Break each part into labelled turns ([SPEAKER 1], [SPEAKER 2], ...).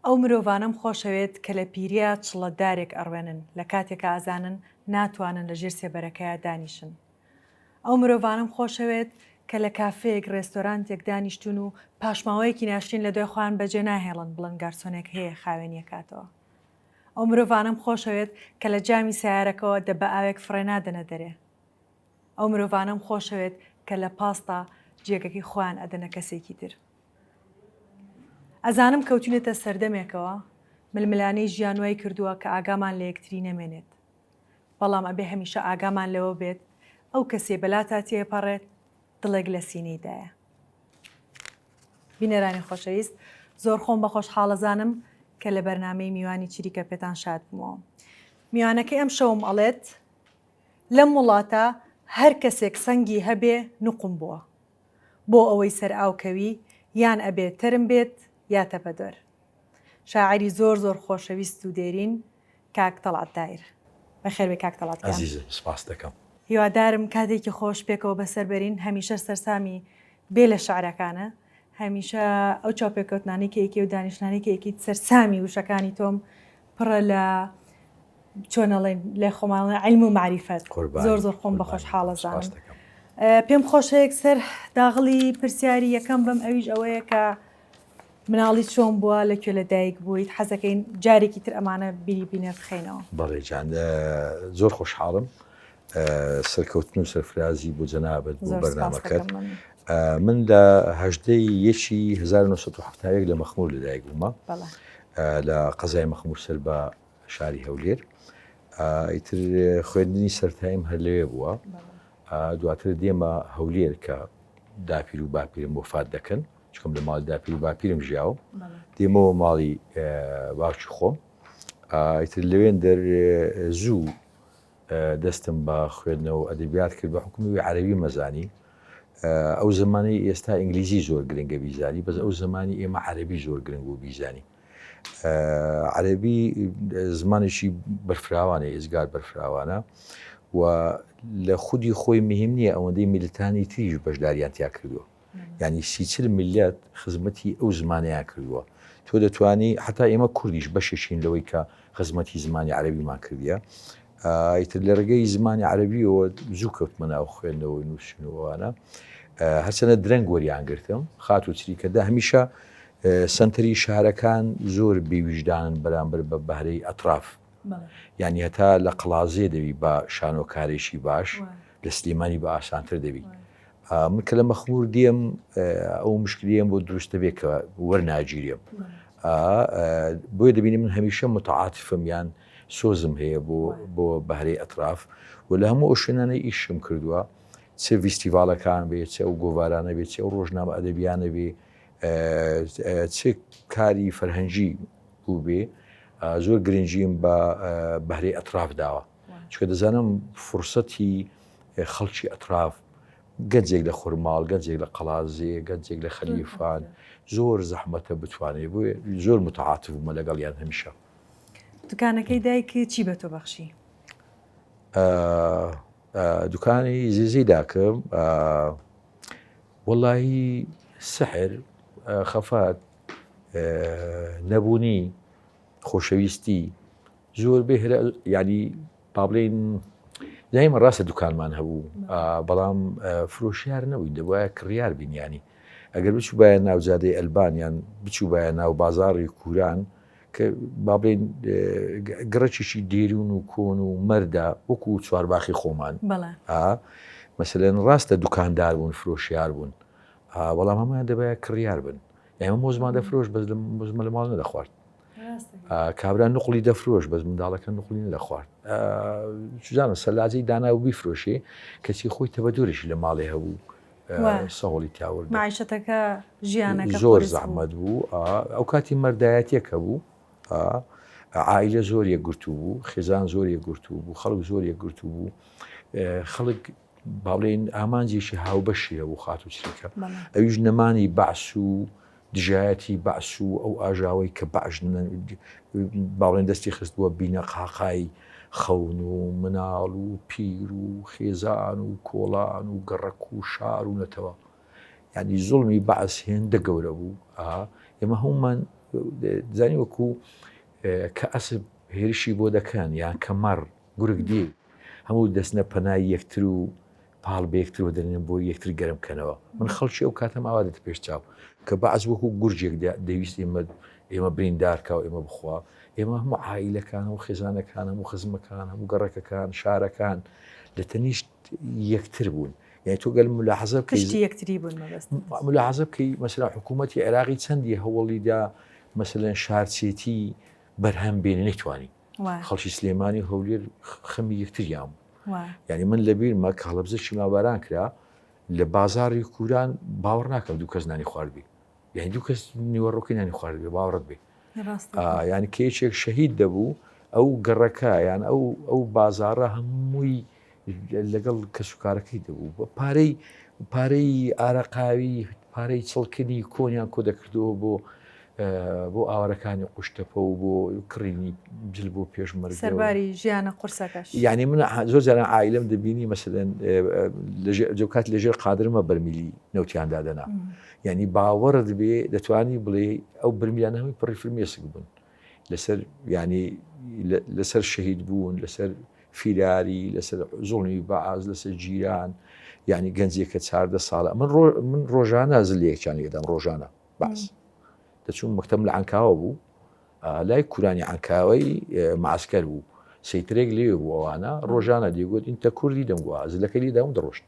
[SPEAKER 1] ئەو مرۆڤانەم خۆشەوێت کە لە پیریا چڵە دارێک ئەڕوێنن لە کاتێکا ئەزانن ناتوانن لە ژێر سێبەرەکەیا دانیشن. ئەو مرۆڤانەم خۆشەوێت کە لە کافێیەک رێستۆرانتێک دانیشتوون و پاشماوەیەکی ناشرین لە دوای خۆیان بەجێ ناهێڵن بڵێن گارسۆنێک هەیە خاوێنی ئەکاتەوە. ئەو مرۆڤانەم خۆشەوێت کە لە جامی سەیارەکەوە دەبە ئاوێک فڕێ نادەنە دەرێ. ئەو مرۆڤانەم خۆشەوێت کە لە پاستا جێگەکەی خۆیان ئەدەنە کەسێکی تر. ئەزانم کەوتوینەتە سەردەمێکەوە ململانێی ژیان وای کردووە کە ئاگامان لە یەکتری نەمێنێت. بەڵام ئەبێ هەمیشە ئاگامان لەوە بێت ئەو کەسەی بەلاتا تێپەڕێت دڵێک لە سینەیدایە. بینەرانی خۆشەویست زۆر خۆم بە خۆشحاڵەزانم کە لە بەرنامەی میوانی چریکە پێتان شاد بوومەوە. میوانەکەی ئەم شەوم ئەڵێت لەم وڵاتە هەر کەسێک سەنگی هەبێ نوقم بووە. بۆ ئەوەی سەرئاو کەوی یان ئەبێ تەرم بێت یا تەپەدۆر. شاعیری زۆر زۆر خۆشەویست و دێرین کاک تەڵعەت تاهیر. بەخێر بێی کاک تەڵعەت گیان.
[SPEAKER 2] ئەزیزم سپاست دەکەم.
[SPEAKER 1] هیوادارم کاتێکی خۆش پێکەوە بەسەر بەرین هەمیشە سەرسامی بێ لە شعرەکانە هەمیشە ئەو چاوپێکەوتنانەی کە ئەیکەی و دانیشتنانەی کە ئەیکەیت سەرسامی وشەکانی تۆم پڕە لە چۆن ئەڵێن لای خۆمان ئەڵێن عیلم و مەعریفەت زۆر زۆر خۆم بە خۆشحاڵ ئەزانم پێم خۆشە یەکسەر داغڵی پرسیاری یەکەم بم ئەویش ئەوەیە کە مناڵی چۆن بووە لە کوێ لە دایک بوویت حەزەکەین جارێکی تر ئەمانە بیری بینەر بخەینەوە.
[SPEAKER 2] بەڵێ جان زۆر خۆشحاڵم سەرکەوتن و سەرفرازی بۆ جەنابت بۆ بەرنامەکەت من لە هەژدەی یەکی 1970 لە مەخمور لەدایک بوومە لە قەزای مەخمور سەر بە شاری هەولێر ئیتر خوێندنی سەرتایم هەر لەوێ بووە دواتر دێمە هەولێر کە داپیر و باپیرم وەفات دەکەن چکم لە ماڵی داپیر و باپیرم ژیاوم دێمەوە ماڵی باوکی خۆم ئیتر لەوێن دەر زوو دەستم بە خوێندنەوە ئەدەبیات کرد بە حکومی عەرەبی مەزانی ئەو زمانی ئێستا ئینگلیزی زۆر گرنگە بیزانی بەس ئەو زمانی ئێمە عەرەبی زۆر گرنگ و بیزانی عەرەبی زمانێکی بەرفراوانە ئێزگار بەرفراوانە و لە خودی خۆی مهم نییە ئەوەندەی میلتانی تریش بەشداریان تیا کردووە یعنی سیچل میلەت خزمەتی ئەو زمانیان کردووە تۆ دەتوانی حتا ئێمە کوردیش بەشێکین لەوەی کە خزمەتی زمانی عەربیمان کردیە ئیتر لە ڕێگەی زمانی عەربیەوە زوو کەوتمە ناو خوێندنەوەی نووسین و ئەوانە هەرچەنە درەنگ وەریان گرتم خات و چریکەدا هەمیشە سەنتەری شارەکان زۆر بێویژدانن بەرامبەر بە بەهرەی ئەتراف یعنی هەتا لە قەڵازێ دەبی بە شانۆکارێکی باش لە سلێمانی بە ئاسانتر دەبی من کە لە مەخمور دێم ئەو مشکلیم بۆ دروست دەبێت کە وەرناگیرێم بۆیە دەبینی من هەمیشە متعاتفم یان سۆزم هەیە بۆ بۆ بەهرەی ئەتراف و لە هەموو ئەو شوێنانەی ئیشم کردووە چ ڤیستیڤالەکان بێ چ ئەو گۆڤارانە بێ چ ئەو ڕۆژنامە ئەدەبیانە بێ چ کاری فەرهەنگی بووبێ زۆر گرنگیم بە بەهرەی ئەتراف داوە چکە دەزانم فرسەتی خەڵکی ئەتراف گەنجێک لە خورماڵ گەنجێک لە قەڵازێ گەنجێک لە خەلیفان زۆر زەحمەتە بتوانێت بۆیە زۆر متعاتف بوومە لەگەڵیان هەمیشە.
[SPEAKER 1] دوکانەکەی دایکت چی بە تۆ بەخشی؟
[SPEAKER 2] دوکانی زیزی داکم وەڵاهی سحر خەفات نەبوونی خۆشەویستی زۆر بێ هەرە یعنی با بڵێین دایمە ڕاستە دوکانمان هەبوو بەڵام فرۆشیار نەبووین دەبواە کڕیار بین ینی ئەگەر بچووبایە ناو جادەی ئەلبان یان بچووبایە ناو بازاڕی کوران کە با بڵێین گڕکێکی دێرون و کۆن و مەردە وەکو چوارباخی خۆمان مەسەلەن ڕاستە دوکاندار بوون فرۆشیار بوون بەڵام هەموویان دەبایە کڕیار بن ئێمە مۆزمان دەفرۆش بەس لە مۆزمە لە ماڵ نەدەخوارد کابرا نقلی دەفرۆش بەس منداڵەکە نقلی نەدەخوارد چزانە سەلاجەی دانا و بیفرۆشێ کەچی خۆی تەبەدۆرێکی لە ماڵێ هەبوو سەهۆڵی تیاورد
[SPEAKER 1] معیشەتەکە ژیانەکە
[SPEAKER 2] زۆر زەحمەت بوو ئەو کاتی مەردایەتێک هەبوو عائلە زۆر یەکگرتوو بوو خێزان زۆر یەکگرتوو بوو خەڵک زۆر یەکگرتوو بوو خەڵک باڵێن ئامانجێکی هاوبەشی هەبوو خاتوو چریکە ئەویش نەمانی بەعس و دژایەتی بەعس و ئەو ئاژاوەی کە بەعس باڵێن دەستی خستبووە بینەقاقای خەون و مناڵ و پیر و خێزان و کۆڵان و گەڕەک و شار و نەتەوە. یانی زوڵمی بەعس هێندە گەورە بوو ئێمە هەموومان. زانی وەکو کە ئەسب هێرشی بۆ دەکەن یان کە مەڕ گورگ دێ هەموو دەستنە پەنای یەکتر و پاڵ بە یەکترەوە دەنێن بۆ یەکتر گەرم کەنەوە من خەڵکی ئەو کاتەم ئاوا دێتە پێش چاو کە بەعس وەکو گورجێک دەویست ئێمە ئێمە بریندارکە و ئێمە بخوا ئێمە هەموو عائیلەکان هەموو خێزانەکان هەموو خزمەکان هەموو گەڕەکەکان شارەکان لە تەنیشت یەکتر بوون یعنی تۆ گەل ملاحظە بکەی
[SPEAKER 1] پشتی یەکتری بوون مەبەست
[SPEAKER 2] ملاحظە بکەی مەسەلا حکوومەتی عێراقی چەندی هەوڵیدا مەسەلەن شارچێتی بەرهەم بێنێ نەیتوانی خەڵکی سلێمانی و هەولێر خەمی یەکتریان بوو یعنی من لەبیرمە کە هەڵەبجە شیماباران کرا لە بازاری کوران باوەڕ ناکەم دوو کەس نانی خواردبی یعنی دوو کەس نیوەڕۆکی نانی خواردبێ باوەڕت بێ یعنی کێچێک شەهید دەبوو ئەو گەڕەکە یان ئەو ئەو بازارە هەمووی لەگەڵ کەسوکارەکەی دەبوو بە پارەی پارەی ئارەقاوی پارەی چڵکنی کۆنیان کۆ دەکردەوە بۆ بۆ ئاوارەکانی قوشتەپە و بۆ کڕینی جل بۆ پێشمەرگە
[SPEAKER 1] سەرباری ژیانە قورسەکەش
[SPEAKER 2] یعنی من زۆر جاران عائلەم دەبینی مەسەلەن لەژێر کات لەژێر قادرمە بەرمیلی نەوتیان دادەنا یعنی باوەڕت بێ دەتوانی بڵێ ئەو برمیلانە هەمووی پڕی فرمێسک بوون لەسەر ینی لەسەر شەهید بوون لەسەر فیراری لەسەر زوڵمی بەعس لەسەر گیران یعنی گەنجێکە چاردە ساڵە من ڕۆ من ڕۆژانە زلەیەکیان لێدەم ڕۆژانە باس دەچوم مەکتەم لە عنکاوە بوو لای کورانی عنکاوەی معسکەر بوو سیترێک لێ بوو ئەوانە ڕۆژانە دەیگوت ئینتە کوردی دەمگووە زلەکە لی داوم دەڕۆشت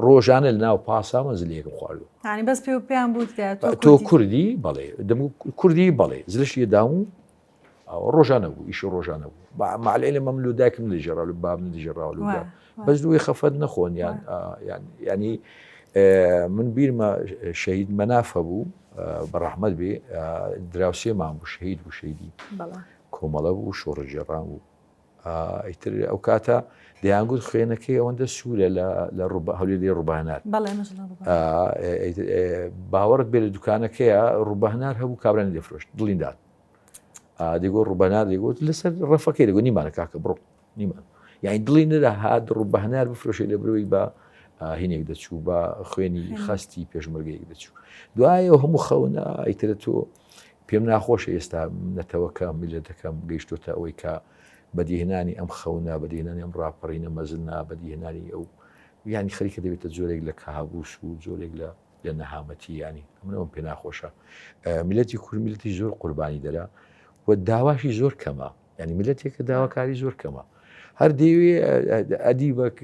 [SPEAKER 2] ڕۆژانە لە ناو پاسا من زلەیەکم خواردو
[SPEAKER 1] یعنی بەس پێ پێیان بوو
[SPEAKER 2] تۆ کوردی بەڵێ دەم کوردی بەڵێ زلشی داوم ئەوە ڕۆژانە بوو ئیشی ڕۆژانە بوو مع العلم ئەم لۆ دایکم لەژێڕا لە بابم لەژێڕا لۆ بەس دوی خەفەت نەخۆن یان ینی من بیرمە شەهید مەناف هەبوو بە ڕەحمەت بێ دراوسێمان بوو شەهید بوو شەهیدی کۆمەڵە بوو شۆڕژێڕان بوو ئیتر ئەو کاتە دەیانگوت خوێنەکەی ئەوەندە سوورە لە هەولێر دێ ڕووبەهەنار باوەڕت بێ لە دوکانەکەیە ڕووبەهەنار هەبوو کابرانی دەفرۆشت دڵیندات دەگۆ ڕووبەنار دەگوت لەسەر ڕەفەکەی دەگو نیمانە کاکە بڕۆ نیمان یعنی دڵی نەدا هات ڕووبەهنار بفرۆشێ لە برۆی بە هینێک دەچوو بە خوێنی خستی پێشمەرگەیەک دەچوو دوایەوە هەموو خەونە ئیترە تۆ پێم ناخۆشە ئێستا نەتەوەکە میلەتەکەم گەیشتۆتە ئەوەی کە بەدیهێنانی ئەم خەونە بەدیهێنانی ئەم ڕاپەڕینە مەزنە بەدیهێنانی ئەو یانی خەریکە دەبێتە جۆرێک لە کابوس و جۆرێک لە لە نەهامەتی ینی منەوەم پێ ناخۆشە میلەتی کورد میلەتی زۆر قوربانی دەرە و داواشی زۆر کەمە ینی میلەتێکە داواکاری زۆر کەمە هەر دەیەوێ ئەدیبەک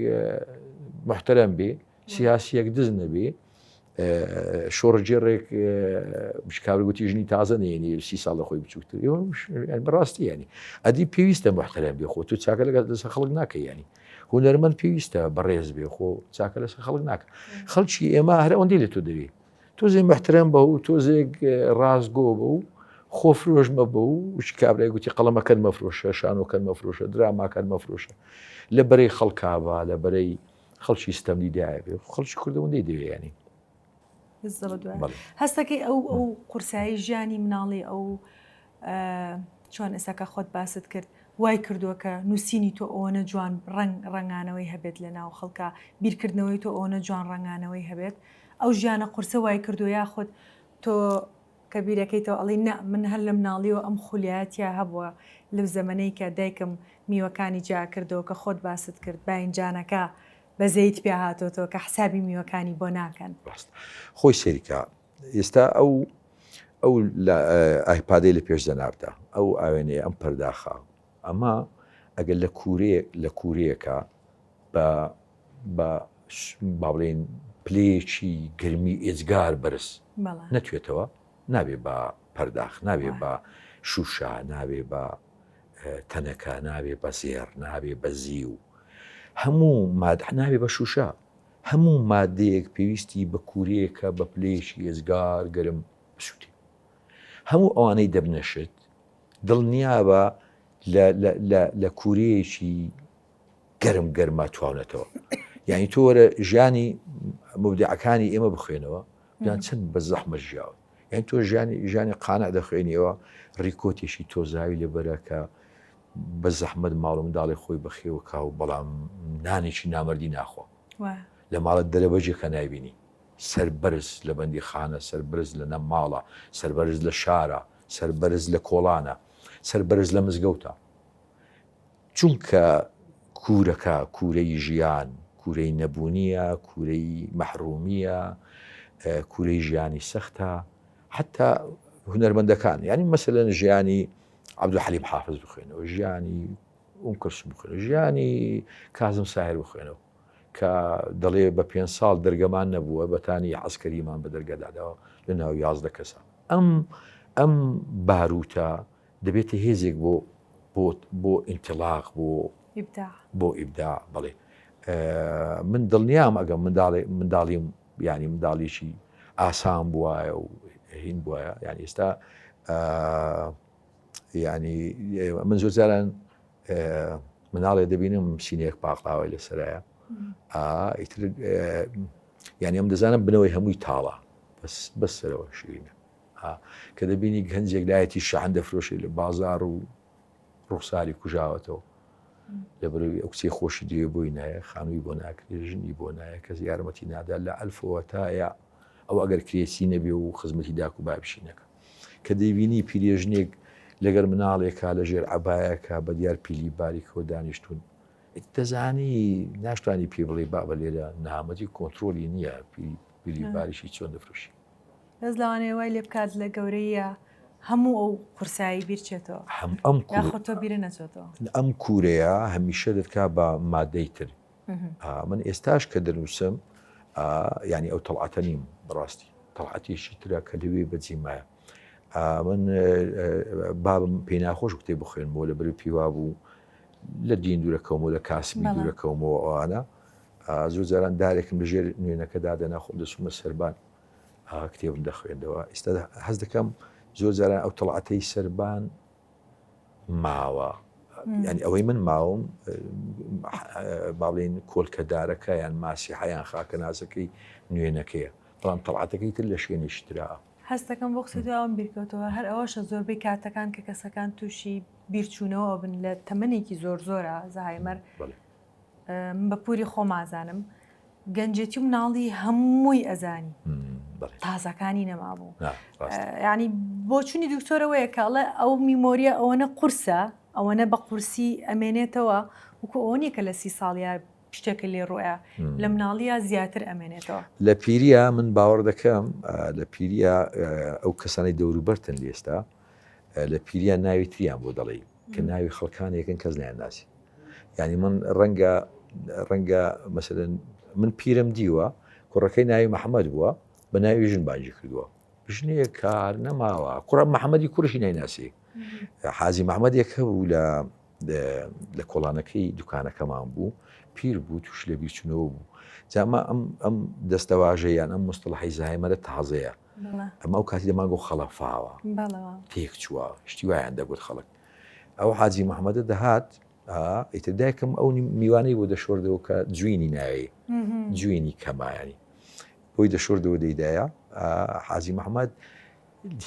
[SPEAKER 2] محتەرەم بێ سیاسیەک دز نەبێ شۆڕگێڕێک بشکاوی گوتی ژنی تازە نێنی سی ساڵ لە خۆی بچووکتر بەڕاستی ینی ئەدی پێویستە محتەرەم بێ خۆ تو چاکە لەگەڵ لەسەر خەڵک ناکە ینی هونەرمەند پێویستە بەڕێز بێ خۆ چاکە لەسەر خەڵک ناکە خەڵکی ئێمە هەر ئەوەندەی لە تۆ دەوێ تۆزێ محترم بە و تۆزێک ڕاستگۆ بە و خۆفرۆشمە بە و وچ کابرای گوتی قەڵەمەکەن مەفرۆشە شانۆکەن مەفرۆشە دراماکەن مەفرۆشە لە بەرەی خەڵکابا لە بەرەی خەڵکی ستەم دیدایە بێ خەڵکی کوردەوەندەی دەوێ ینی
[SPEAKER 1] هەستەکەی ئەو ئەو قورسایی ژیانی مناڵی ئەو چۆن ئێستا کە خۆت باست کرد وای کردووە کە نووسینی تۆ ئەوەنە جوان ڕەنگ ڕەنگانەوەی هەبێت لە ناو خەڵکە بیرکردنەوەی تۆ ئەوەنە جوان ڕەنگانەوەی هەبێت ئەو ژیانە قورسە وای کردو یاخود تۆ کە بیرەکەیتەوە ئەڵێی نا من هەر لە مناڵیەوە ئەم خولیایە تیا هەبووە لەو زەمەنەی کە دایکم میوەکانی جیا کردەوە کە خۆت باست کرد باینجانەکە بەزەیت پیا هاتۆتەوە کە حسابی میوەکانی بۆ ناکەن.
[SPEAKER 2] ڕاست خۆی سەیرکە ئێستا ئەو ئەو ئایپادەی لە پێش جەنابتە ئەو ئاوێنەیە ئەم پەرداخە ئەمە ئەگەر لە کوورەیە لە کوورەیەکە بە بە با بڵێین پلەیەکی گەرمی ئێجگار بەرز نەتوێتەوە نابێ بە پەرداخ نابێ بە شوشە نابێ بە تەنەکە نابێ بە زێڕ نابێ بە زیو هەموو ماد نابێ بە شوشە هەموو مادەیەک پێویستی بە کوورەیەکە بە پلەیەکی ئێجگار گەرم بسووتێ هەموو ئەوانەی دەبنەشت دڵنیابە لە کوورەیەکی گەرم گەرما تواونەتەوە یعنی تۆ وەرە ژیانی مبدعەکانی ئێمە بخوێنەوە یان چەند بە زەحمە ژیاوە یان تۆ ژیانی ژیانی قانع دەخوێنیەوە ڕیکۆتێکی تۆزاوی لەبەرە کە بە زەحمەت ماڵ و منداڵی خۆی بەخێوەکە و بەڵام نانێکی نامەردی ناخۆ لە ماڵە دەرەبەجێکە نایبینی سەربەرز لە بەندیخانە سەربەرز لە نەماڵە سەربەرز لە شارە. سەربەرز لە کۆڵانە، سەربەرز لە مزگەوتە. چونکە کوورەکە کوورەی ژیان، کوورەی نەبوونییە، کوورەی مەحروومییە، کوورەی ژیانی سەختە. حەتتا هونەرمەندەکان، یانی مەسەلەن ژیانی عەبدولحەلیم حافز بخوێنەوە، ژیانی ئوم کلسوم بخوێنەوە، ژیانی کازم ساهر بخوێنەوە کە دەڵێ بە پێنج ساڵ دەرگەمان نەبووە، بەتانی عەسکەریمان بە دەرگە داداوە لە ناو 11 کەسە. ئەم ئەم باروتە دەبێتە هێزێک بۆ بۆ بۆ ئینتیڵاق بۆ
[SPEAKER 1] ئیبداع
[SPEAKER 2] بۆ ئیبداع بەڵێ من دڵنیام ئەگەم منداڵێ منداڵیم یعنی منداڵیی ئاسان بواە و هین بواە یعنی ئێستا یعنی من زۆر جاران مناڵێ دەبینم سینەیەک پاقلاوەی لەسەرایە ئیتر یعنی ئەم دەزانم بنەوەی هەمووی تاڵە بەس بەس سەرەوە شیرینە کە دەبینی گەنجێک لایەتی شەحن دەفرۆشێ لە بازار و ڕوخساری کوژاوەتەوە لە بەرەوی ئەو کچەی خۆشی دەوێ بۆی نایە خانووی بۆ ناکرێ ژنی بۆ نایە کەس یارمەتی نادا لە ئەلفەوە تایە ئەو ئەگەر کرێچی نەبێ و خزمەتی داک و بابشی نەکە کە دەیبینی پیرێژنێک لەگەر مناڵێکا لە ژێر عەبایەکە بە دیار پیلی باریکەوە دانیشتون دەزانی ناشتوانی پێ بڵێ بابە لێرە نامەتی کۆنتترۆلی نییە پیلی باریشی چۆن دەفرۆشی
[SPEAKER 1] بەس لەوانەیە وای لێ بکات لە گەورەییا هەموو ئەو قورسایی بیر چێتەوە
[SPEAKER 2] هەم ئەم
[SPEAKER 1] یاخود تۆ بیرە نەچێتەوە.
[SPEAKER 2] ئەم کوورەیە هەمیشە دەتکا بە مادەی تر من ئێستاش کە دەنووسم یعنی ئەو تەڵعەتە نیم بەڕاستی تەڵعەتێکی ترە کە لەوێ بەجێ مایە من بابم پێی ناخۆش کتێب بخوێنمەوە لە بەری پێوا بوو لە دین دوورەکەومەوە لە کاسبی دوورەکەومەوە ئەوانە زۆر جاران دارێکم لەژێر نوێنەکە دادەنا خۆم دەچوومە سەربان کتێبم دەخوێندەوە ئیستا هەست دەکەم زۆر جاران ئەو تەڵعەتەی سەربان ماوە ینی ئەوەی من ماوم باڵین کۆلکەدارەکە یان ماسی حیان خاکە نازەکەی نوێنەکەیە بەڵام تەڵعەتەکەی تر لە شوێنێکی ترا.
[SPEAKER 1] هەستەکەم بۆ قسەی دوای ئەوەم بیرکەوتەوە هەر ئەوەشە زۆربەی کاتەکان کە کەسەکان تووشی بیرچوونەوە بن لە تەمەنێکی زۆر زۆرە زەهایمەر من بە پوری خۆم ئازانم گەنجێتی و مناڵی هەمووی ئەزانی تازەکانی نەمابوو ینی بۆچوونی دکتۆرەوەیە کە ئەڵێ ئەو میمۆریە ئەوەنە قورسە ئەوەنە بە قورسی ئەمێنێتەوە وکو ئەوە نییە کە لە سی ساڵیا شتێکە لێ ڕۆە لە مناڵیە زیاتر ئەمێنێتەوە.
[SPEAKER 2] لە پیریە من باوەڕ دەکەم لە پیریە ئەو کەسانەی دەوروبەرتن لێستا لە پیریان ناوی تریان بۆ دەڵێی کە ناوی خەڵکانێکن کەس نایان ناسی یعنی من ڕەنگە ڕەنگە مەسەلەن من پیرم دیوە کوڕەکەی ناوی محەممەد بووە بە ناوی ژن بانگی کردووە ژنێک کار نەماوە کوڕە محەممەدی کوڕشی نایناسی حازی محەممەدێک هەبوو لە لە کۆڵانەکەی دوکانەکەمان بوو پیر بوو توش لە بیرچونەوە بوو جاما ئەم ئەم دەستەواژەیان ئەم مستەڵحی زایمەرە تازەیە ئەمە ئەو کاتی دەمانگۆ خەڵەفاوە تێک چووە شتی وایان دەگوت خەڵک ئەو حاجی محەممەدە دەهات ئیتر دایکم ئەو میوانەی بۆ دەشۆردەوە کە جوینی ناوی جوینی کەمایانی بۆی دەشۆردەوە دەیدایە حاجی محەممەد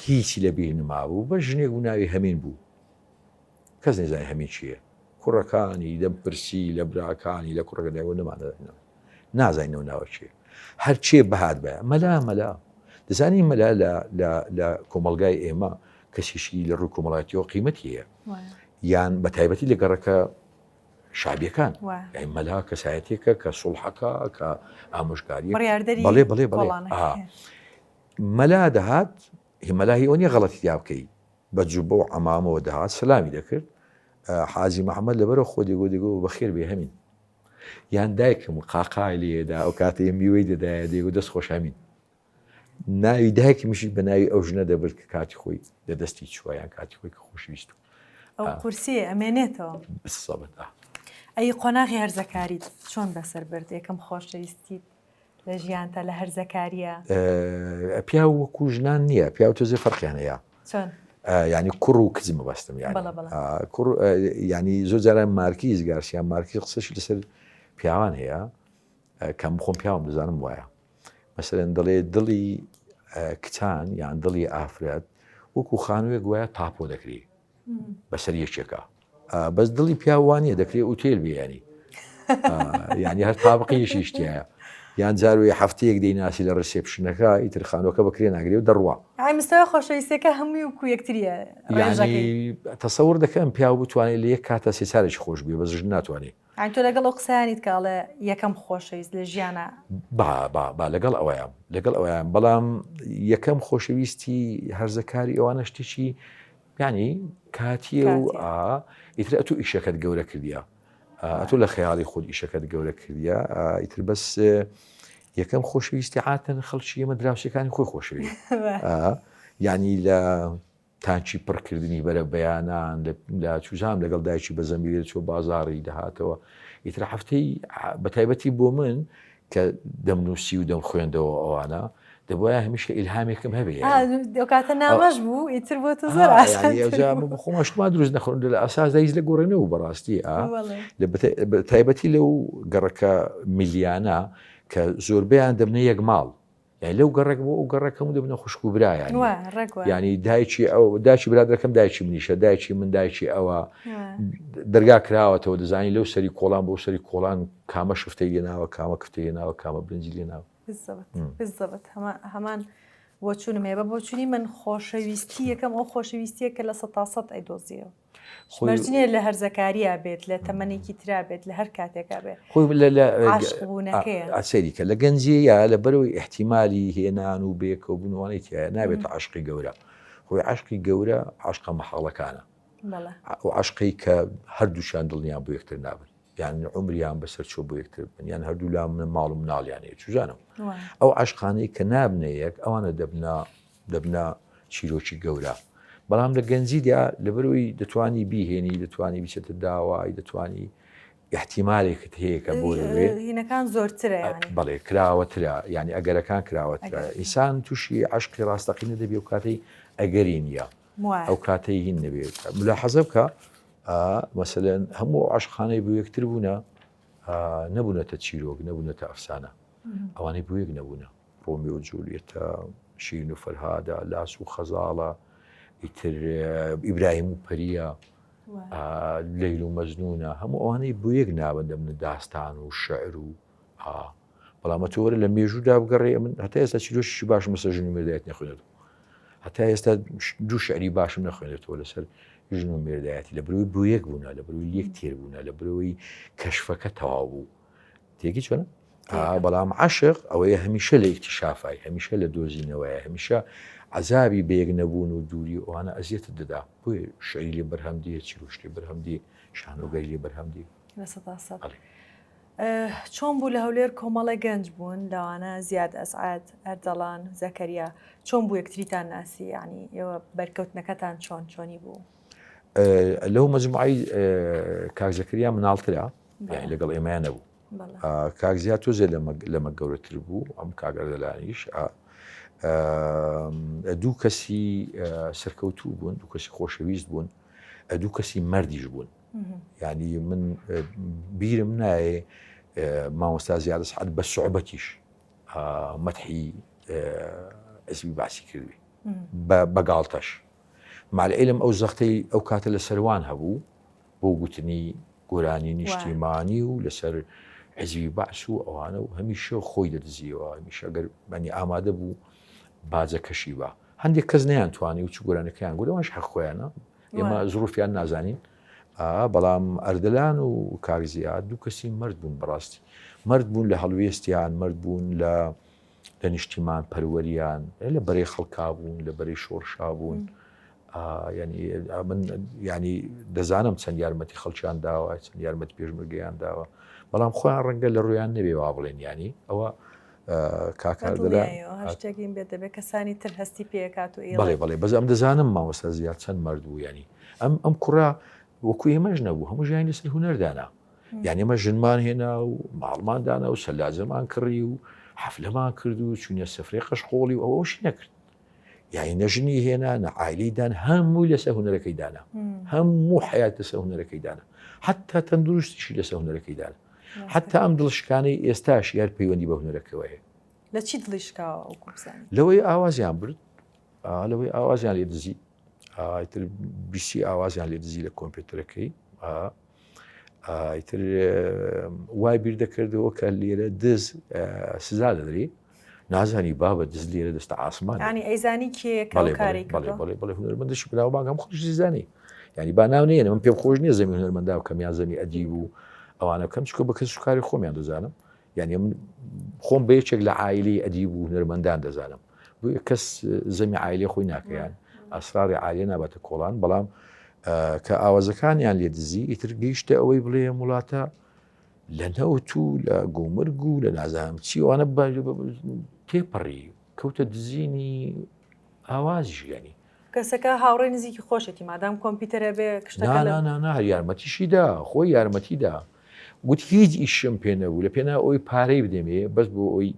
[SPEAKER 2] هیچی لە بیر نمابوو بە ژنێک و ناوی هەمین بوو کەس نەیزانی هەمین کێیە کوڕەکانی دەم پرسی لە براکانی لە کوڕەکە دایەوە نەمانە نازانین ئەو ناوە کێ هەر کێ بهات بە مەلا مەلا دەزانی مەلا لە لە لە کۆمەلگای ئێمە کەسیشی لە ڕووی کۆمەڵاتیەوە قیمەتی هەیە یان بە تایبەتی لە گەڕەکە شابیەکان مەلا کەسایەتێکە کە سوڵحەکە کە ئامۆژگاری بەڵێ بەڵێ بەڵێ مەلا دەهات مەلا هی ئەوە نیە غەڵەتی تیا بکەی بە جوبە و عەمامەوە دەهات سەلامی دەکرد حاجی محەممەد لەبەرە خۆ دەگۆ دەگۆ بەخێر بێ هەمین یان دایکم قاقای لێدا ئەو کاتێ میوەی دەدایە دەیگو دەست خۆش هەمین ناوی دایکمیشی بە ناوی ئەو ژنە دەبرد کە کاتی خۆی لە دەستی چووە یان کاتی خۆی کە خۆشویست
[SPEAKER 1] ئەو قورسی ئەمێنێتەوە
[SPEAKER 2] بسەبت
[SPEAKER 1] ئەی قۆناغی هەرزەکاریت چۆن بەسەر برد یەکەم خۆشەویستیت لە ژیانتا لە هەرزەکاریە؟
[SPEAKER 2] پیاو وەکو ژنان نییە پیاو تۆزێ فەرقیان هەیە ینی کوڕ و کچ مەبەستم کوڕ ینی زۆر جاران مارکیز گارسیا مارکیز قسەشی لەسەر پیاوان هەیە کەم خۆم پیاوم دەزانم وایە مەسەرەن دەڵێ دڵی کچان یان دڵی ئافرەت وەکو خانووێک وایە تاپۆ دەکری بەسەر یەکێکە بەس دڵی پیاو وانە دەکرێت ئوتێل بێ ینی یعنی هەر تابقیشی شتایە. یان جاروی هەفتەیەک دەیناسی لە reception ەکە ئیتر خانوەکە بەکرێ ناگرێ و دەڕوا.
[SPEAKER 1] ئای مستەوای خۆشەویستیەکە هەمووی وەکو یەکتریە ڕێژەکەی.
[SPEAKER 2] یانی تەسەور دەکەم پیاو بتوانێت لە یەک کاتا سێ چارێکی خۆش بوێ بەس ژن ناتوانێ.
[SPEAKER 1] یانی تۆ لەگەڵ ئەو قسەیانیت کە ئەڵێ یەکەم خۆشەویست لە ژیانا.
[SPEAKER 2] با با با لەگەڵ ئەوەیام لەگەڵ ئەوەیام بەڵام یەکەم خۆشەویستی هەرزەکاری ئەوانە شتێکی یانی کاتیە و ئا ئیتر ئەتوو ئیشەکەت گەورە کردیە. ئەتۆ لە خەیاڵی خۆت ئیشەکەت گەورە کردیە ئیتر بەس یەکەم خۆشەویستی عاتەن خەڵکی ئێمە دراوسەکانی خۆی خۆشەوی یعنی لە تانکی پڕکردنی بەرە بەیانان لە چوزام لەگەڵ دایکی بە زەمیلێ چۆ بازاڕی دەهاتەوە ئیتر هەفتەی بە تایبەتی بۆ من کە دەمنووسی و دەمخوێندەوە ئەوانە دەبواە هەمیشە ئیلهامێکم هەبێ
[SPEAKER 1] ئەو کاتە نامەش بوو ئیتر بۆ تۆ زۆر
[SPEAKER 2] خۆمان شتمان دروست نەخۆن لە ئەساسدا هیچ لە گۆڕێ نەبوو بەڕاستی لە تایبەتی لەو گەڕەکە میلیانە کە زۆربەیان دەبنە یەک ماڵ یانی لەو گەڕەک بۆ ئەو گەڕەک هەموو دەبنە خوشک و برایان ینی دایکی ئەو دایکی برادەکەم دایکی منیشە دایکی من دایکی ئەوە دەرگا کراوەتەوە دەزانی لەو سەری کۆڵان بۆ سەری کۆڵان کامە شفتەی لێناوە کامە کفتەی لێناوە کامە برنجی لێناوە
[SPEAKER 1] بالضبط هەمان بۆچوونم هەیە بە بۆچوونی من خۆشەویستی یەکەم ئەو خۆشەویستیە کە لە سەتا سەد ئەیدۆزیەوە مەرج نییە لە هەرزەکاریا بێت لە تەمەنێکی ترا بێت لە هەر کاتێکا بێت
[SPEAKER 2] خۆی لە
[SPEAKER 1] عاشق بوونەکەیە
[SPEAKER 2] سەیری کە لە گەنجیە یا لە بەرەوەی ئیحتیمالی هێنان و بەیەکەوە بوونەوانەی تایە نابێتە عەشقی گەورە خۆی عەشقی گەورە عەشقە مەحاڵەکانە ئەو عەشقەی کە هەردووشیان دڵنیان بۆ یەکتر نابن یان عمریان بەسەر چۆ بۆ یەکتر بن یان هەردوو لا من ماڵ و مناڵیان هەیە چزانم ئەو عەشقانەی کە نابنە یەک ئەوانە دەبنە دەبنە چیرۆکی گەورە بەڵام لە گەنجیدا لەبەرەوەی دەتوانی بیهێنی دەتوانی بچێتە داوای دەتوانی احتیمالێکت هەیە کە بۆ لەوێ
[SPEAKER 1] هینەکان زۆرترە
[SPEAKER 2] بەڵێ کراوەترە یعنی ئەگەرەکان کراوەترە ئینسان تووشی عشقی ڕاستەقینە دەبێ و کاتەی ئەگەری نییە ئەو کاتەی هین نەبێت ملا حەزە بکە مەسەلەن هەموو عشقانەی بۆ یەکتر بوونە نەبوونەتە چیرۆک نەبوونەتە ئەفسانە ئەوانەی بۆ یەک نەبوونە ڕۆمیۆ و جولیەتە، شیرین و فەرهادە، لاس و خەزاڵە، ئیتر ئیبراهیم و پەریە، لەیل و مەجنونە، هەموو ئەوانەی بۆ یەک نابن دەبنە داستان و شعر و بەڵام تۆ وەرە لە مێژوودا بگەڕێ من هەتا ئێستا چیرۆکێکی باشم لەسەر ژن و مێردایەتی نەخوێندەوە هەتا ئێستا دوو شعری باشم نەخوێندێتەوە لەسەر ژن و مێردایەتی لە بروی بۆ یەک بوونە لە بروی لێک تێر بوونە لە بروی کەشفەکە تەواو بوو تێکی چۆنە؟ بەڵام عەشق ئەوەیە هەمیشە لە ئیکتیشافای، هەمیشە لە دۆزینەوەیە، هەمیشە عەزابی بەیەک نەبوون و دووری و ئەوانە ئەزیەتت دەدا، بۆیە شعری لێ بەرهەم دێ، چیرۆکی لێ بەرهەم دێ، شانۆگەری لێ بەرهەم دێ.
[SPEAKER 1] 100%. چۆن بوو لە هەولێر کۆمەڵێ گەنج بوون لەوانە زیاد ئەسعەد، ئەردەڵان، زەکەریا، چۆن بوو یەکتریتان ناسی یانی ئێوە بەرکەوتنەکەتان چۆن چۆنی بوو؟
[SPEAKER 2] لەو مەجموعەی کاک زەکەریا مناڵترە، یانی لەگەڵ ئێمەیان نەبوو. کاک زیاد تۆزێ لەمە گەورەتر بوو ئەم کاک ئەردەلانیش دوو کەسی سەرکەوتوو بوون دوو کەسی خۆشەویست بوون دوو کەسی مەردیش بوون یعنی من بیرم نایێ مامۆستا زیادە سعات بە سوعبەتیش مەتحی ئەسبی باسی کردوی بە گاڵتەش مالعلم ئەو زەختەی ئەو کاتە لە سەروان هەبوو بۆ گوتنی گۆرانی نیشتیمانی و لەسەر حزبی بەعس و ئەوانە و هەمیشە خۆی دەدزیەوە هەمیشە گەر بەنی ئامادە بوو باجەکەشی بە هەندێک کەس نیان توانی و چ گۆرانەکەیان گوت ئەوانش حەق خۆیانە ئێمە زروفیان نازانین بەڵام ئەردەلان و کاک زیاد دوو کەسی مرد بوون بەڕاستی مرد بوون لە هەڵوێستیان مرد بوون لە لە نیشتیمان پەروەریان لە بەرەی خەڵکا بوون لە بەرەی شۆڕشا بوون ینی من ینی دەزانم چەند یارمەتی خەڵکیان داوە چەند یارمەتی پێشمەرگەیان داوە بەڵام خۆیان ڕەنگە لە ڕویان نەبێ وا بڵێن ینی ئەوە
[SPEAKER 1] کاکاردەلا شتێکیم بێت دەبێت کەسانی تر هەستی پێکات و
[SPEAKER 2] بەڵێ بەڵێ بەس ئەم دەزانم مامۆستا زیاد چەند مرد بوو ینی ئەم ئەم کوڕە وەکو ئێمەش نەبوو هەموو ژیانی لەسەر هونەردانا یانی ئێمە ژنمان هێنا و ماڵمان دانا و سەلاجەمان کڕی و حەفلەمان کرد و چوینە سفرەی قەشقۆڵی و ئەوەشی نەکرد یانی نە ژنی هێنا نە عایلەی دان هەمووی لەسەر هونەرەکەی دانا هەموو حیات لەسەر هونەرەکەی دانا حتا تەندروستیشی لەسەر هونەرەکەی دانا حتا ئەم دڵشکانەی ئێستاش یار پەیوەندی بە هونەرەکەوە هەیە
[SPEAKER 1] لە چی دڵی شکاوە ئەو کوبزانانی
[SPEAKER 2] لەوەی ئاوازیان برد لەوەی ئاوازیان لێ دزی ئیتر بیسی ئاوازیان لێ دزی لە کۆمپیوتەرەکەی. ئیتر وای بیر دەکردەوە کە لێرە دز سزا دەدری نازانی بابە دز لێرە دەستە ئاسمان
[SPEAKER 1] ینی ئەیزانی کێ
[SPEAKER 2] بەڵێ بەڵێ بەڵێ هونەرمەندشی بناوبانگ هەم خۆشی زانی ینی با ناو نێنم من پێم خۆش نییە زەمی هونەرمەندا بکەم یان زەمی ئەدیب و ئەوانە بکەم چکە بە کەس کاری خۆمیان دەزانم یعنی من خۆم بە یەکێک لە عایلی ئەدیب و هونەرمەندان دەزانم بۆیە کەس زەمی عایلی خۆی ناکەیان ئەسراری عالیە ناباتە کۆڵان بەڵام کە ئاوازەکانیان لێ دزی ئیتر گەیشتە ئەوەی بڵێ وڵاتە لە نەوت و لە گومرگ و لە نازانم چی ئەوانە تێپەڕی کەوتە دزینی ئاوازیش یانی.
[SPEAKER 1] کەسەکە هاوڕێی نزیکی خۆشێتی مادام کۆمپیوتەرە بێ شتەکە لە.
[SPEAKER 2] نا نا نا یارمەتیشی دا خۆی یارمەتی دا گوت هیچ ئیشم پێ نەبوو لە پێنا ئەوی پارەی بدەمێ بەس بۆ ئەوی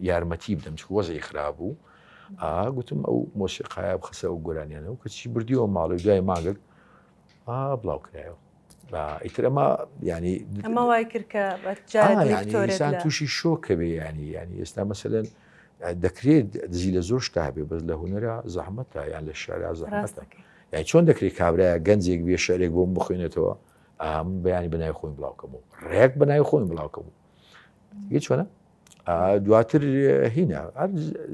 [SPEAKER 2] یارمەتی بدەم چ وەزعی خراپ بوو ئا گوتم ئەو مۆسیقایە بخەسە ئەو گۆرانیانە و کەچی بردیەوە ماڵی و دوای مانگێک ئا بڵاو کرایەوە ئیتر ئەمە ینی
[SPEAKER 1] ئەمە وای کرد کە
[SPEAKER 2] ئینسان تووشی شۆکە بێ ینی ینی ئێستا مەسەلەن دەکرێت دزی لە زۆر شتا هەبێ بەس لە هونەرە زەحمەتە یان لە شعرا زەحمەتە یانی چۆن دەکرێت کابرایە گەنجێک بێ شعرێک بۆم بخوێنێتەوە ئەم بەیانی بەناوی خۆیم بڵاوکەم و ڕێک بەناوی خۆیم بڵاوکەم و چۆنە دواتر هینا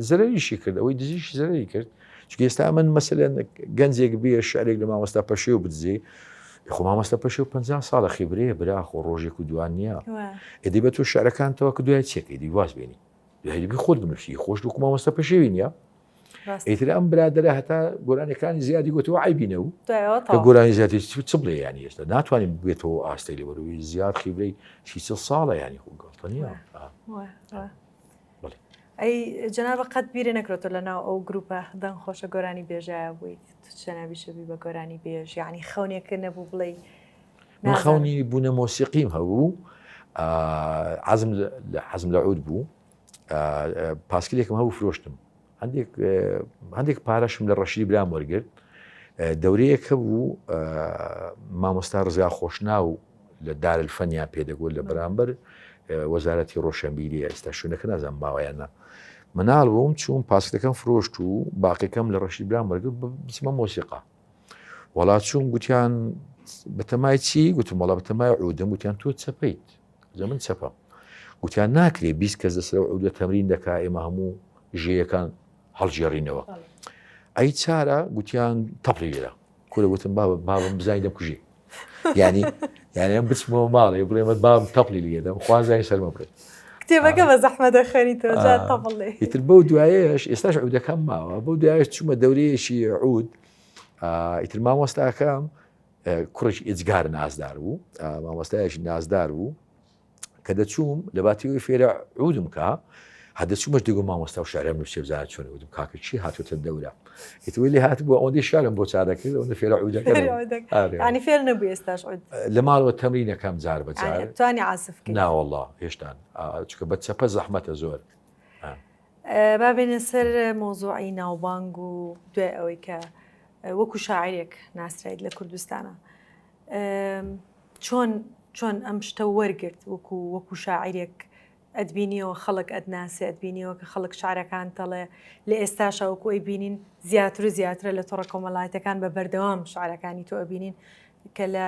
[SPEAKER 2] زەرەریشی کرد ئەوەی دزیش زەرەری کرد چونکە ئێستا من مەسەلەن گەنجێک بێ شعرێک لە مامۆستا پەشێو بدزێ خۆ مامۆستا پەشێو پ ساڵە خیبرەیە برا خۆ ڕۆژێک و دوان نییە ئێدی بە تۆ شعرەکانتەوە کە دوای چێکەی دی واز بێنی دوای دەبی خۆت بنووسی خۆش وەکو مامۆستا پەشێوی نییە ئیتر ئەم برادرە هەتا گۆرانەکانی زیادی گوتەوە عیبی نەبوو کە گۆرانی زیادی چ بڵێ ینی ئێستا ناتوانین بێتەوە ئاستەی لەبەروی زیاد خیبرەی سی ساڵە ینی خۆ گەڵتە نییە
[SPEAKER 1] ئەی جەنابە قەت بیرە نەکرێتەوە لە ناو ئەو گروپە دەنگ خۆشە گۆرانی بێژایە بوویت تو جەنابی شەبی بە گۆرانی بێژ یعنی خەونێکە نەبوو بڵێ
[SPEAKER 2] من خەونی بوونە مۆسیقیم هەبوو عزم حەزم لە عود بوو پاسکلێکم هەبوو فرۆشتم هەندێک هەندێک پارەشم لە ڕەشیدی برام وەرگرت دەورەیەک هەبوو مامۆستا ڕزگا خۆشناو لە دارالفەنیان پێدەگوت لە بەرامبەر وەزارەتی ڕۆشنبیری ئێستا شوێنەکە نازانم ماوەیان نا مناڵ بووم چوون پاسکلەکەم فرۆشت و باقیەکەم لە ڕەشید برام وەرگرت بچمە مۆسیقا وەڵا چوون گوتیان بەتەمای چی گوتم وەڵا بەتەمای عودم گوتیان تۆ چەپیت جا من چەپم گوتیان ناکرێ 20 کەس لەسەر عودە تەمرین دەکا ئێمە هەموو ژێیەکان هەڵگێڕینەوە ئەی چارە گوتیان تەپڵی لێرە کورە وتم بابە بابم بزانانی دەمکوژی یعنی یعنی ئەم بچمەوە ماڵێ بڵێمە بام تەپڵی لێدەم خوازای سەرمە بڕێت
[SPEAKER 1] کتێبەکە بە زەحمە دەخوێنیتەوە جا تەپڵ لێ
[SPEAKER 2] ئیتر بەو دوایەش ئێستاش عودەکەم ماوە بەو دوایەش چوومە دەورەیەکی عود ئیتر مامۆستاکەم کوڕێکی ئێجگار نازدار بوو مامۆستایەکی نازدار بوو کە دەچووم لە باتیەوەی فێرە عودم کا هەدەچوومەش دەگو مامۆستا و شعرم نووسێ بزانە چۆن وتم کاکە چی هاتوتە دەورە ئیتوی لێ هاتبوو ئەوەندەی شارم بۆ چارەکرد ئەوەندە فێرە عودەکە
[SPEAKER 1] ینی فێر نەبوو ئێستاش عود
[SPEAKER 2] لە ماڵەوە تەمرینەکەم جار بە جار
[SPEAKER 1] توانی عازف
[SPEAKER 2] بکەیت ناوەڵا هێشتان چونکە بە چەپە زەحمەتە زۆر
[SPEAKER 1] با بێنە سەر مۆزوعی ناوبانگ و دوای ئەوەی کە وەکو شاعرێک ناسرایت لە کوردستانە چۆن چۆن ئەم شتە وەرگرت وەکو وەکو شاعرێک ئەتبینیەوە خەڵک ئەتناسێ ئەتبینیەوە کە خەڵک شعرەکان تەڵێ لە ئێستاشا وەکو ئەیبینین زیاتر و زیاترە لە تۆڕە کۆمەڵایەتەکان بە بەردەوام شعرەکانی تۆ ئەبینین کە لە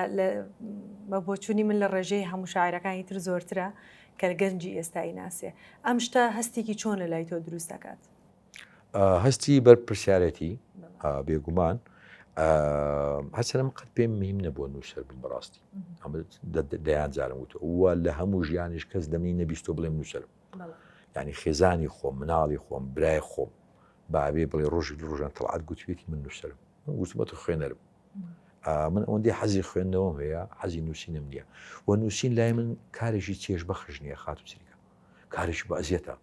[SPEAKER 1] بە بۆچوونی من لە ڕێژەی هەموو شاعرەکانی تر زۆرترە کە گەنجی ئێستای ناسێ ئەم شتە هەستێکی چۆن لە لای تۆ دروست دەکات؟
[SPEAKER 2] هەستی بەرپرسیارێتی بێگومان هەرچەنە من قەت پێم مهم نەبووە نووسەر بم بەڕاستی ئەمە دەیان جارم وتووە و لە هەموو ژیانیش کەس دەمنی نەبیستۆ بڵێم نووسەرم ینی خێزانی خۆم مناڵی خۆم برای خۆم بابێ بڵێ ڕۆژی ڕۆژان تەڵعات گوتوێتی من نووسەرم من گوتمە تۆ خوێنەرم من ئەوەندەی حەزی خوێندنەوەم هەیە حەزی نووسینم نییە و نووسین لای من کارێکی چێژ بەخش نییە خاتو چریکە کارێکی بە ئەزیەتە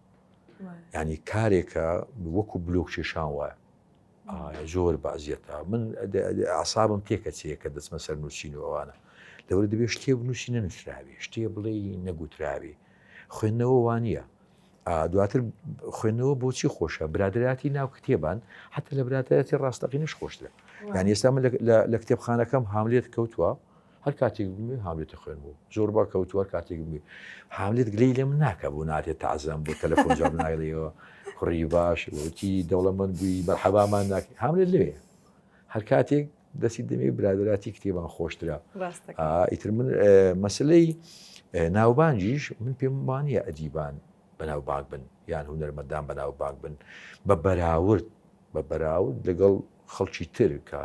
[SPEAKER 2] ینی کارێکە وەکو بلۆک کێشان وایە زۆر بە ئەزیەتە من ئاسابم تێکەچەیە کە دەچمە سەر نووسین و ئەوانە لەوەر دەبێ شتێ بنووسی نەنووسراوی شتێ بڵێ نەگوتراوی خوێندنەوە وانە دواتر خوێندنەوە بۆچی خۆشە برادراتی ناو کتێبان حتا لە برادراتی ڕاستەقینەش خۆشترە یان ئێستا من لە کتێبخانەکەم هاملێت کەوتووە هەر کاتێک بمێ هاملێتە خوێن بوو زۆر با کەوتووە کاتێک بمێ هاملێت گلەی لێم ناکە بۆ ناتێت تازەم بۆ تەلەفۆن جواب نایڵێەوە کوڕی باش وتی دەوڵەمەند بووی مەرحەبامان ناکەی هاملێت لەوێ هەر کاتێک. دەستی دەمێ برادراتی کتێبان خۆشترە ئیتر من مەسلەی ناوبانگیش من پێم وانە ئەدیبان بەناوبانگ بن یان هونەرمەندان بەناوبانگ بن بە بەراورد بە بەراورد لەگەڵ خەڵکی تر کە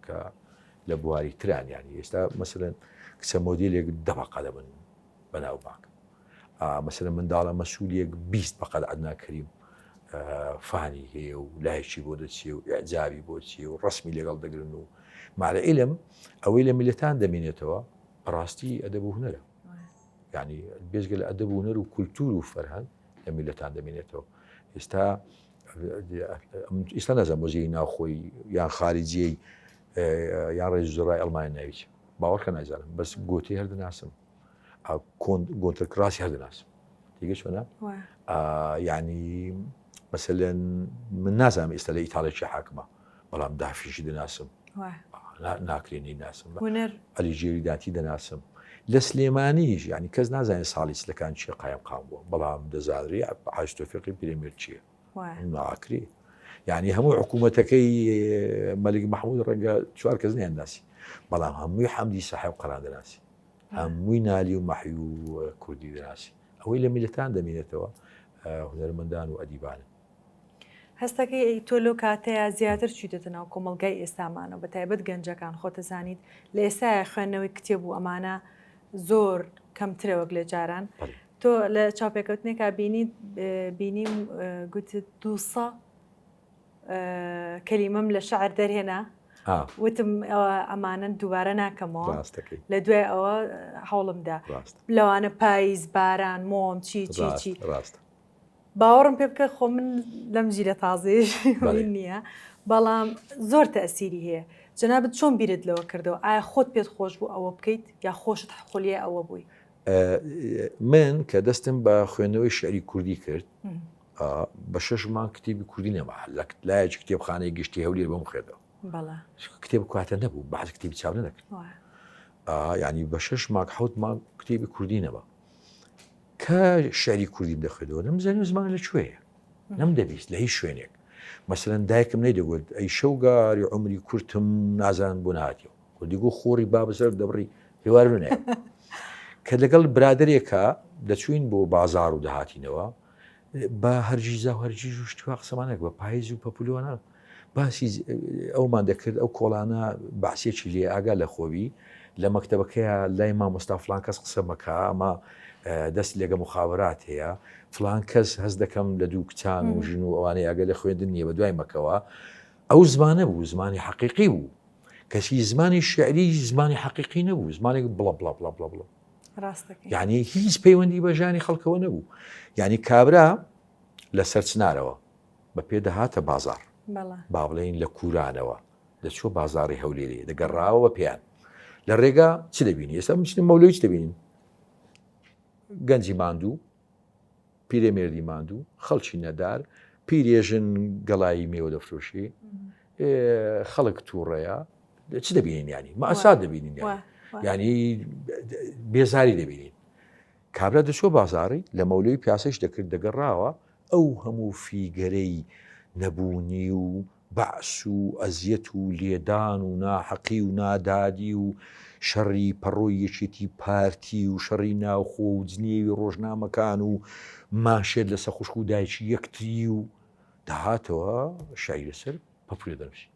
[SPEAKER 2] کە لە بواری تران ینی ئێستا مەسەلەن کچە مۆدیلێک دەبقە دەبن بەناوبانگ مەسەلەن منداڵە مەسوولێک 20 بەقەد عەدنان کەریم فانی هەیە و لایکی بۆ دەچێ و ئیعجابی بۆ چێ و ڕسمی لەگەڵ دەگرن و مالە ئیلم ئەوەی لە میلەتان دەمێنێتەوە بەڕاستی ئەدەب و هونەرە یعنی بێجگە لە ئەدەب و هونەر و کولتور و فەرهەنگ لە میلەتان دەمێنێتەوە ئێستا ئێستا نازانم وەزیری ناوخۆی یان خارجیەی یان ڕێز زۆرای ئەڵمانیا ناویچ باوەڕکە نازانم بەس گۆتی هەر دەناسم گۆنتەر کراسی هەر دەناسم تێگە چۆنە یعنی مەسەلەن من نازانم ئێستا لە ئیتاڵێکی حاکمە بەڵام دافیشی دەناسم ناکرێنی ناسم ئەلیجێری داتی دەناسم لە سلێمانیش ینی کەس نازانێت ساڵی سلەکان چیە قایم قام بووە بەڵام دەزانری حاج تۆفیقی پیرەمێرد چییە ناکرێ یعنی هەموو حکوومەتەکەی مەلیک مححمود ڕەنگە چوار کەس نیان ناسی بەڵام هەمووی حەمدی سەحب قەران دەناسی هەمووی نالی و مەحی و کوردی دەناسی ئەوەی لە میلەتان دەمینێتەوە هونەرمەندان و ئەدیبانن
[SPEAKER 1] هەستەکەی ئەی تۆ لەو کاتەیا زیاتر چویتەتە ناو کۆمەڵگای ئێستامانەوە بە تایبەت گەنجەکان خۆتەزانیت لە ئێستایا خوێندنەوەی کتێب و ئەمانە زۆر کەمترە وەک لە جاران تۆ لە چاوپێکەوتنێکا بینیت بینیم گوتت دووسە کەلیمەم لە شعر دەرهێنا وتم ئەمانە دووبارە ناکەمەوە لە دوای ئەوە هەوڵمدا لەوانە پاییز باران مۆم چی چی چی
[SPEAKER 2] ڕاست
[SPEAKER 1] باوەڕم پێ بکە خۆ من لەم جیلە تازەیەش نییە بەڵام زۆر تەسیری هەیە جەنابت چۆن بیرت لەوە کردەوە ئایا خۆت پێت خۆش بوو ئەوە بکەیت یا خۆشت خولیای ئەوە بووی؟
[SPEAKER 2] من کە دەستم بە خوێندنەوەی شعری کوردی کرد بە شەش مانگ کتێبی کوردی نەما لە لایەکی کتێبخانەی گشتی هەولێر بۆم خوێندەوە کتێب کواتە نەبوو بەعز کتێبی چاپ نەدەکرد ینی بە شەش مانگ حوت مانگ کتێبی کوردی نەما کە شعری کوردیم دەخوێندەوە نەمزانی ئەو زمانە لە کوێیە نەمدەبیست لە هیچ شوێنێک مەسەلەن دایکم نەیدەگوت ئەی شەوگاری عومری کورتم نازانم بۆ نهاتیەوە کوردی گو خۆری با بەسەر دەبڕی هێوار نەیە کە لەگەڵ برادێکە دەچوین بۆ بازار و دەهاتینەوە بە هەرگیزا و هەرگیز و شتوا قسەمانێک بە پاییز و پەپولۆنە باسی ئەومان دەکرد ئەو کۆڵانە بەعسیەکی لێ ئاگا لە خۆبی لە مەکتەبەکەیا لای مامۆستا فلان کەس قسە مەکە ئەمە دەست لێگە مخابرات هەیە فلان کەس هەست دەکەم لە دوو کچان و ژن و ئەوانەی ئاگە لە خوێندن نییە بە دوای مەکەوە ئەو زمانە بوو زمانی حەقیقی بوو کەسی زمانی شعری زمانی حەقیقی نەبوو زمانێک بڵە بڵە بڵە بڵە بڵە یعنی هیچ پەیوەندی بە ژانی خەڵکەوە نەبوو یعنی کابرا لەسەر چنارەوە بە پێ دەهاتە بازاڕ، با بڵێین لە کورانەوە دەچووە بازاڕی هەولێرێ، دەگەڕاوە بە پێیان. لە ڕێگا چ دەبینی؟ ئێستا بچینە مەولەوی چ دەبینین؟ گەنجی ماندوو، پیرەمێردی ماندوو، خەڵکی نەدار، پیرێژن گەڵایی مێوە دەفرۆشێ، خەڵک تووڕەیە، چ دەبینین یانی؟ مەئسات دەبینین یانی. یانی بێزاری دەبینین. کابرا دەچووە بازاڕی لە مەولەوی پیاسەیش دەکرد دەگەڕاوە ئەو هەموو فیگەرەی نەبوونی و بەعس و ئەزیەت و لێدان و ناحەقی و نادادی و شەڕی پەڕۆی یەکێتی پارتی و شەڕی ناوخۆ و جنێوی ڕۆژنامەکان و مانشێت لەسەر خوشک و دایکی یەکتری و دەهاتەوە شعری لەسەر پەپولە دەنووسی.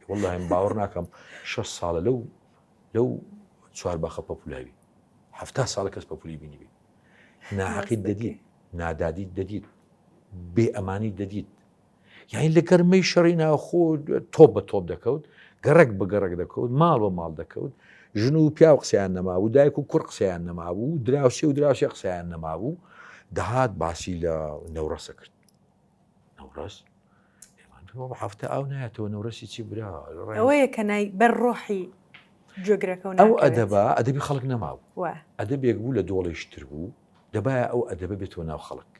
[SPEAKER 2] وەڵڵاهی من باوەڕ ناکەم شەست ساڵە لەو لەو چوار باخە پەپولاوی هەفتا ساڵە کەس پەپولی بینیبی ناحەقیت دەدیت نادادیت دەدیت بێ ئەمانی دەدیت یعنی لە گەرمەی شەڕی ناوخۆ تۆپ بە تۆپ دەکەوت گەڕک بە گەڕک دەکەوت ماڵ بە ماڵ دەکەوت ژن و پیاو قسەیان نەمابوو دایک و کوڕ قسەیان نەمابوو دراوسێ و دراوسێ قسەیان نەمابوو دەهات باسی لە نەورەسە کرد نەورەس هەفتە ئاو نایەتەوە نەورەسی چی برا
[SPEAKER 1] ئەوەیە کە نای بەر ڕۆحی گوێگرەکە
[SPEAKER 2] ئەو ئەدەبە ئەدەبی خەڵک نەماوە ئەدەبێک بوو لە دۆڵیشتر بوو دەبایە ئەو ئەدەبە بێتەوە ناو خەڵک.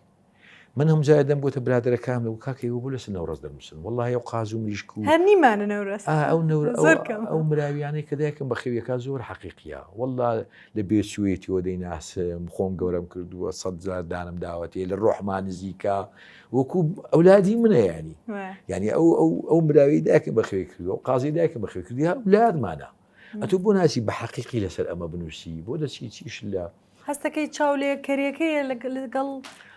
[SPEAKER 2] من هەموو جارێ دەم گوتە برادەرەکانم دەگوت کاکە ئێوە بۆ لەسەر نەوڕەز دەنووسن وەڵڵاهی ئەو قاز و مریشک و
[SPEAKER 1] هەر نیمانە نەورەس
[SPEAKER 2] ئا ئەو نەور ئەو
[SPEAKER 1] زۆر کەم
[SPEAKER 2] ئەو مراویانەی کە دایکم بەخێویەکا زۆر حەقیقیە وەڵڵا لە بێچووێتیەوە دەیناسم خۆم گەورەم کردووە سەد جار دانم داوەتێ لە ڕۆحما نزیکە وەکو ئەولادی منە یانی
[SPEAKER 1] وایە.
[SPEAKER 2] یانی ئەو ئەو ئەو مراوی دایکم بەخێوی کردووە ئەو قازی دایکم بەخێوی کردووە ئەولادمانە ئەتوو بۆ ناچی بە حەقیقی لەسەر ئەمە بنووسی بۆ دەچی چیش لە
[SPEAKER 1] هەستەکەی چاولێکەریەکەیە لەگەڵ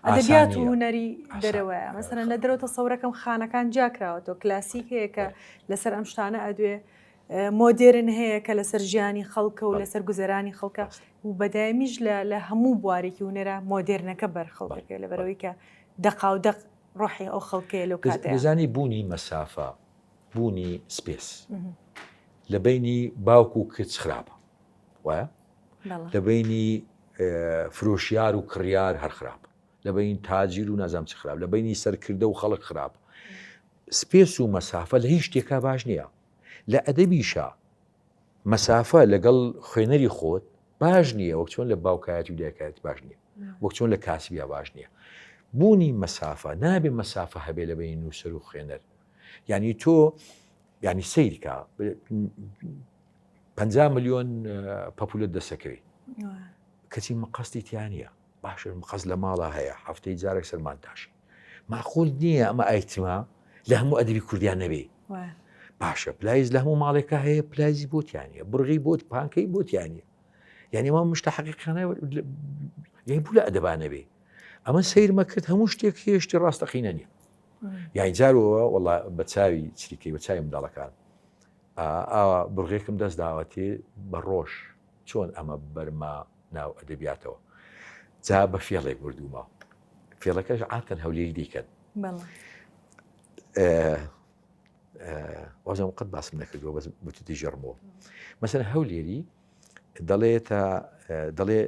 [SPEAKER 1] ئەدەبیات و هونەری دەرەوەیە مەسەلەن لە دەرەوە تەسەورەکەم خانەکان جیاکراوەتەوە کلاسیک هەیە کە لەسەر ئەم شتانە ئەدوێ مۆدێرن هەیە کە لەسەر ژیانی خەڵکە و لەسەر گوزەرانی خەڵکە و بەدایمیش لە هەموو بوارێکی هونەرە مۆدێرنەکە بەر خەڵکەکە لەبەرەوەی کە دەقا و دەق ڕۆحی ئەو خەڵکەیە لەو کاتەیە.
[SPEAKER 2] دەزانی بوونی مەسافە بوونی space لە بەینی باوک و کچ خراپە وایە؟ لە بەینی فرۆشیار و کڕیار هەر خراپ لە بەین تاجیر و نازام چ خراپ لە بەینی سەرکردە و خەڵک خراپ space و مەسافە لە هیچ شتێکا باش نییە لە ئەدەبیشا مەسافە لەگەڵ خوێنەری خۆت باش نییە وەک چۆن لە باوکایەتی و دایکایەتی باش نییە وەک چۆن لە کاسبیا باش نییە بوونی مەسافە نابێ مەسافە هەبێ لە بەین نووسەر و خوێنەر یعنی تۆ یعنی سیرکە 50 ملیۆن پەپولەت دەسەکەوی کەچی مقەستی تیا نییە باشە مقەس لە ماڵا هەیە هەفتەی جارێک سەرمان تاشی معقول نییە ئەمە ئایتمە لە هەموو ئەدەبی کوردیان نەبێ باشە پلایز لە هەموو ماڵێکە هەیە پلایزی بۆتیانە بڕغی بۆت پانکەی بۆتیانە یعنی ئەمە مشتە حەقیقانە یعنی بوو لە ئەدەبانەبێ ئەمە سیرمە کرد هەموو شتێک هێشتی ڕاستەقینە نییە یانی جارەوە وەڵا بە چاوی چریکەی بە چاوی منداڵەکان ئاوا بڕغێکم دەست داوەتێ بە ڕۆژ چۆن ئەمە بەرمە ناو ئەدەبیاتەوە جا بە فێڵێک بردوومە فێڵەکەش عاتەن هەولێری دیکەن وازم قەت باسم نەکردووە بەس بتوتی ژێڕمەوە مەسەن هەولێری دەڵێتە دەڵێ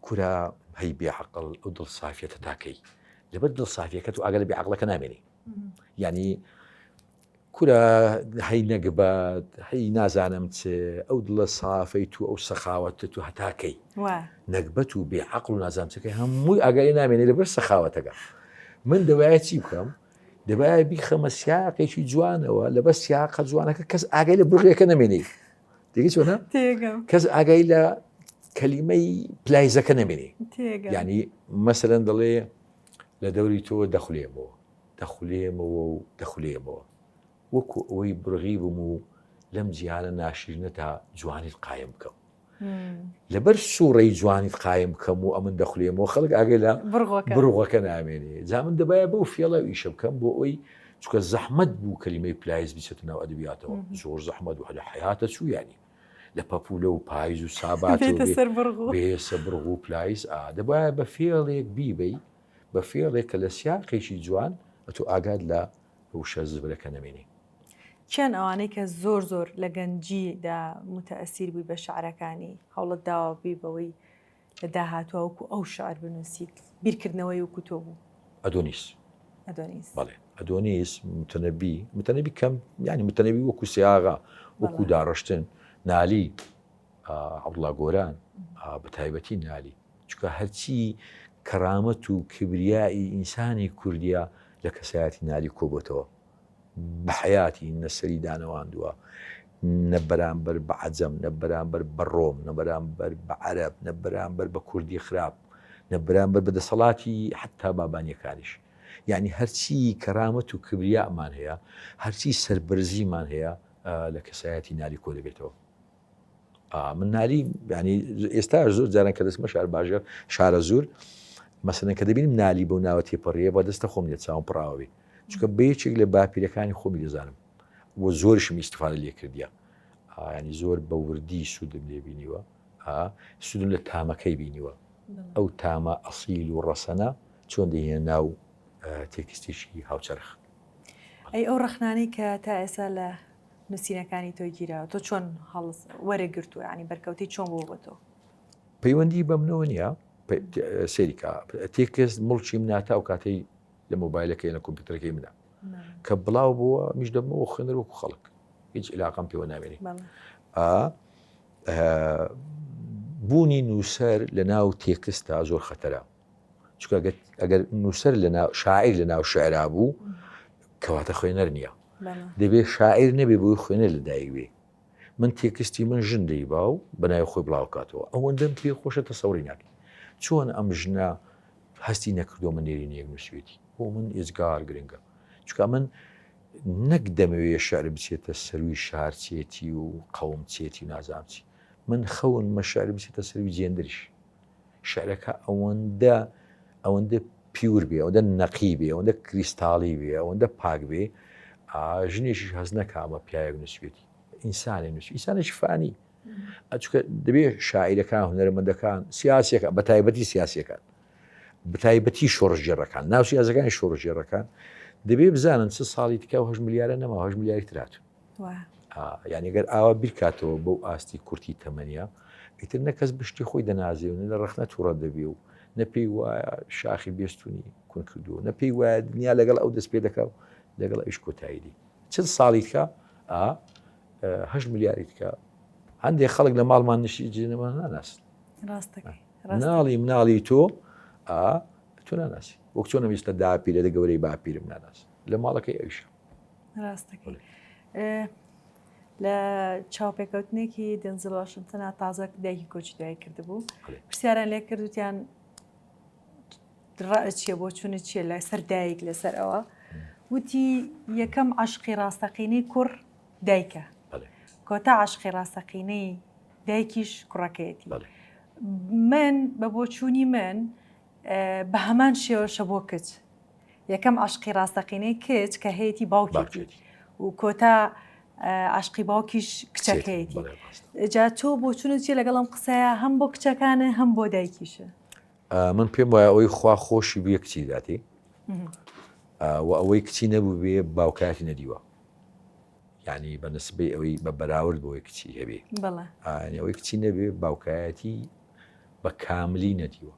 [SPEAKER 2] کورە هەی بێ عقل ئەو دڵ سافیەتە تاکەی لەبەر دڵ سافیەکەت و ئاگە لە بێ عقلەکە نامێنی یعنی کورە هەی نەگبەت هەی نازانم چ ئەو دڵە سافەی تو ئەو سەخاوەتە تو هەتاکەی نەگبەت و بێ عقل و نازانم چەکەی هەمووی ئاگای نامێنێ لەبەر سەخاوەتەکە من دەوایە چی بکەم دەبایە بیخەمە سیاقێکی جوانەوە لەبەر سیاقە جوانەکە کەس ئاگای لە بڕێکە نەمێنێ تێگەی چۆنە کەس ئاگای لە کەلیمەی پلایزەکە نەمێنێ ینی مەسەرەن دەڵێ لە دەوری تۆ دەخولێمەوە دەخولێمەوە و دەخولێمەوە وەکو ئەوەی بڕغی بم و لەم جیهانە ناشیرنە تا جوانیت قایم بکەم لەبەر سوڕەی جوانیت قایم بکەم و ئەمن دەخولێمەوە خەڵک ئاگەی لە بڕغەکە نامێنێ جا من دەبایە بەو فێڵە ئیشە بکەم بۆ ئەوی چونکە زەحمەت بوو کەلیمەی پلایز بچێتە ناو ئەدەبیاتەوە زۆر زەحمەت و هەلە حیاتە چوو ینی لە پەپولە و پایز و سابات بێسە بڕغ و پلایز ئا دەبایە بە فێڵێک بیبەی بە فێڵێک کە لە سیاقێکی جوان ئەتو ئاگات لە وشە زبرەکە نەمێنی.
[SPEAKER 1] کێن ئەوانەی کە زۆر زۆر لە گەنجیدا موتەئەسیر بووی بە شعرەکانی، هەوڵت داوە بی بەوەی لە داهاتووە وەکو ئەو شعر بنووسیت، بیرکردنەوەی وەکو تۆ بوو؟
[SPEAKER 2] ئەدۆنیس.
[SPEAKER 1] ئەدۆنیس.
[SPEAKER 2] بەڵێ ئەدۆنیس، متەنەبی، متەنەبی کەم، یانی متەنەبی وەکو سیاغە، وەکو داڕشتن، نالی، عەبدوڵا گۆران، بە تایبەتی نالی. چونکە هەرچی کەرامەت و کبریائی ئینسانی کوردیە لە کەسایەتی نالی کۆبۆتەوە. بە حەیاتی نە سەری دانەواندووە، نە بەرامبەر بە عەجەم، نە بەرامبەر بە ڕۆم، نە بەرامبەر بە عەرەب، نە بەرامبەر بە کوردی خراپ، نە بەرامبەر بە دەسەڵاتی حەتتا بابانیەکانیش. یانی هەرچی کەرامەت و کبریامان هەیە، هەرچی سەربەرزیمان هەیە لە کەسایەتی نالی کۆ دەبێتەوە. من نالی ینی ئێستا زۆر جاران کە دەستمە شار باژێر شارە زور مەسەن کە دەبینم نالی بەو ناوە تێپەڕیە بە دەستە خۆم لێ چاوم پڕاوەبی چونکە بە یەکێک لە باپیرەکانی خۆمی دەزانم و زۆرشم ئیسیفادە لێ کردیە ینی زۆر بە وردی سوودم لێ بینیوە سوودم لە تامەکەی بینیوە ئەو تامە ئەسیل و ڕەسەنە چۆن دەهێنە ناو تێکستێکی هاوچەرخ.
[SPEAKER 1] ئەی ئەو ڕەخنانەی کە تا ئێستا لە نووسینەکانی تۆ گیراوە تۆ چۆن هەڵس وەرەگرتووە ینی بەرکەوتی چۆن بوو بۆ تۆ؟
[SPEAKER 2] پەیوەندی بە منەوە نییە سەیریکە تێکست مڵکی منە تا ئەو کاتەی لە مۆبایلەکەی لە کۆمپیوتەرەکەی منە کە بڵاو بووە میش دەبمەوە خوێنەر وەکو خەڵک هیچ علاقەم پێوە نامێنێ بوونی نووسەر لە ناو تێکستا زۆر خەتەرە. چونکە ئەگەر نووسەر لە ناو شاعیر لە ناو شعرا بوو کەواتە خوێنەر نییە دەبێ شاعیر نەبێ بۆی خوێنەر لەدایک بێ من تێکستی من ژن دەیبا و بەناوی خۆی بڵاوکاتەوە ئەوەندەم پێ خۆشە تەسەوری ناکەی چۆن ئەم ژنە هەستی نەکردو من نێرینەیەک نووسوێتی بۆ من ئێجگار گرنگە چونکە من نەک دەمەوێ شعر بچێتە سەروی شارچێتی و قەومچێتی و نازانم چی من خەونمە شعر بچێتە سەروی جێندریش شعرەکە ئەوەندە ئەوەندە pure بێ ئەوەندە نەقی بێ ئەوەندە کریستاڵی بێ ئەوەندە پاک بێ ژنێکیش هەز نەکا ئەمە پیاوێک نووسوێتی ئینسانێ نووسی ئینسانێکی فانی ئەچکە دەبێ شاعیرەکان هونەرمەندەکان سیاسەکە بە تایبەتی سیاسەکان بەتایبەتی شۆڕشگێڕەکان ناو سیاسەکانی شۆڕشگێڕەکان دەبێ بزانن چ ساڵی تکا و هەش ملیارە نەما هەش ملیاری ترات یعنی گەر ئاوا بیرکاتەوە بەو ئاستی کورتی تەمەنیە ئیتر نە کەس بشتی خۆی دەنازێ و نە لە ڕەخنە تووڕە دەبێ و نە پێی وایە شاخی بێستونی کون کردووە نە پێی وایە دنیا لەگەڵ ئەو دەست پێ دەکا و لەگەڵ ئەویش کۆتایی دی چل ساڵی تکا ئا هەشت ملیاری تکا هەندێک خەڵک لە ماڵمان نشی جێنەمان ناناسن
[SPEAKER 1] ڕاستەکەی
[SPEAKER 2] مناڵی مناڵی تۆ ئا تۆ ناناسی وەک چۆن ئێستا داپیرە دە گەورەی باپیرم ناناس لە ماڵەکەی ئەویشە
[SPEAKER 1] ڕاستەکەی لە چاوپێکەوتنێکی دێنزل واشنتنا تازە دایکی کۆچی دوایی کردبوو پرسیاران لێ کردوتیان ڕەئت چیە بۆ چونت چیە لەسەر دایک لەسەر ئەوە وتی یەکەم عشقی ڕاستەقینەی کوڕ دایکە کۆتا عشقی ڕاستەقینەی دایکیش کوڕەکەیەتی من بە بۆچوونی من بە هەمان شێوەشە بۆ کچ یەکەم عشقی ڕاستەقینەی کچ کە هەیەی باوکێتی و کۆتا عشقی باوکیش کچەکەیەتی جا تۆ بۆچونت چیە لەگەڵم قسەیە هەم بۆ کچەکانە هەم بۆ دایکیشە
[SPEAKER 2] من پێم وایە ئەوەی خوا خۆشی بووە کچی داتی و ئەوەی کچی نەبوو بێ باوکایەتی نەدیوە یعنی بە نسبەی ئەوەی بە بەراورد بۆی کچی هەبێ ئەوەی کچی نەبێ باوکایەتی بە کاملی نەدیوە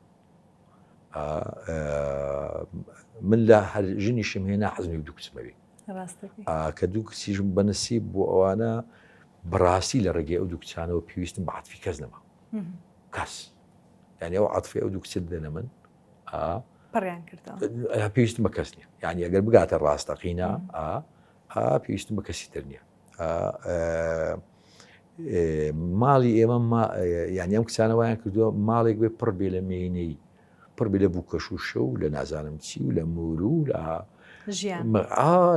[SPEAKER 2] من لە هەر ژنیشم هێنا حەزمی دوو کچمەوێ کە دوو کچیشم بە نسیب بۆ ئەوانە بەڕاستی لە ڕێگەی ئەو دوو کچانەوە پێویستم بە عەتفی کەس نەما کەس یعنی ئەو عەتفی ئەو دوو کچە دەنە من
[SPEAKER 1] پڕیان کردەوە
[SPEAKER 2] پێویستم بە کەس نییە یعنی ئەگەر بگاتە ڕاستەقینە ئا پێویستم بە کەسی تر نییە ماڵی ئێمە یعنی ئەم کچانە وایان کردووە ماڵێک بێ پڕ بێ لە مێینەی پڕ بێ لە بووکەش و شەو لە نازانم چی و لە مورو لە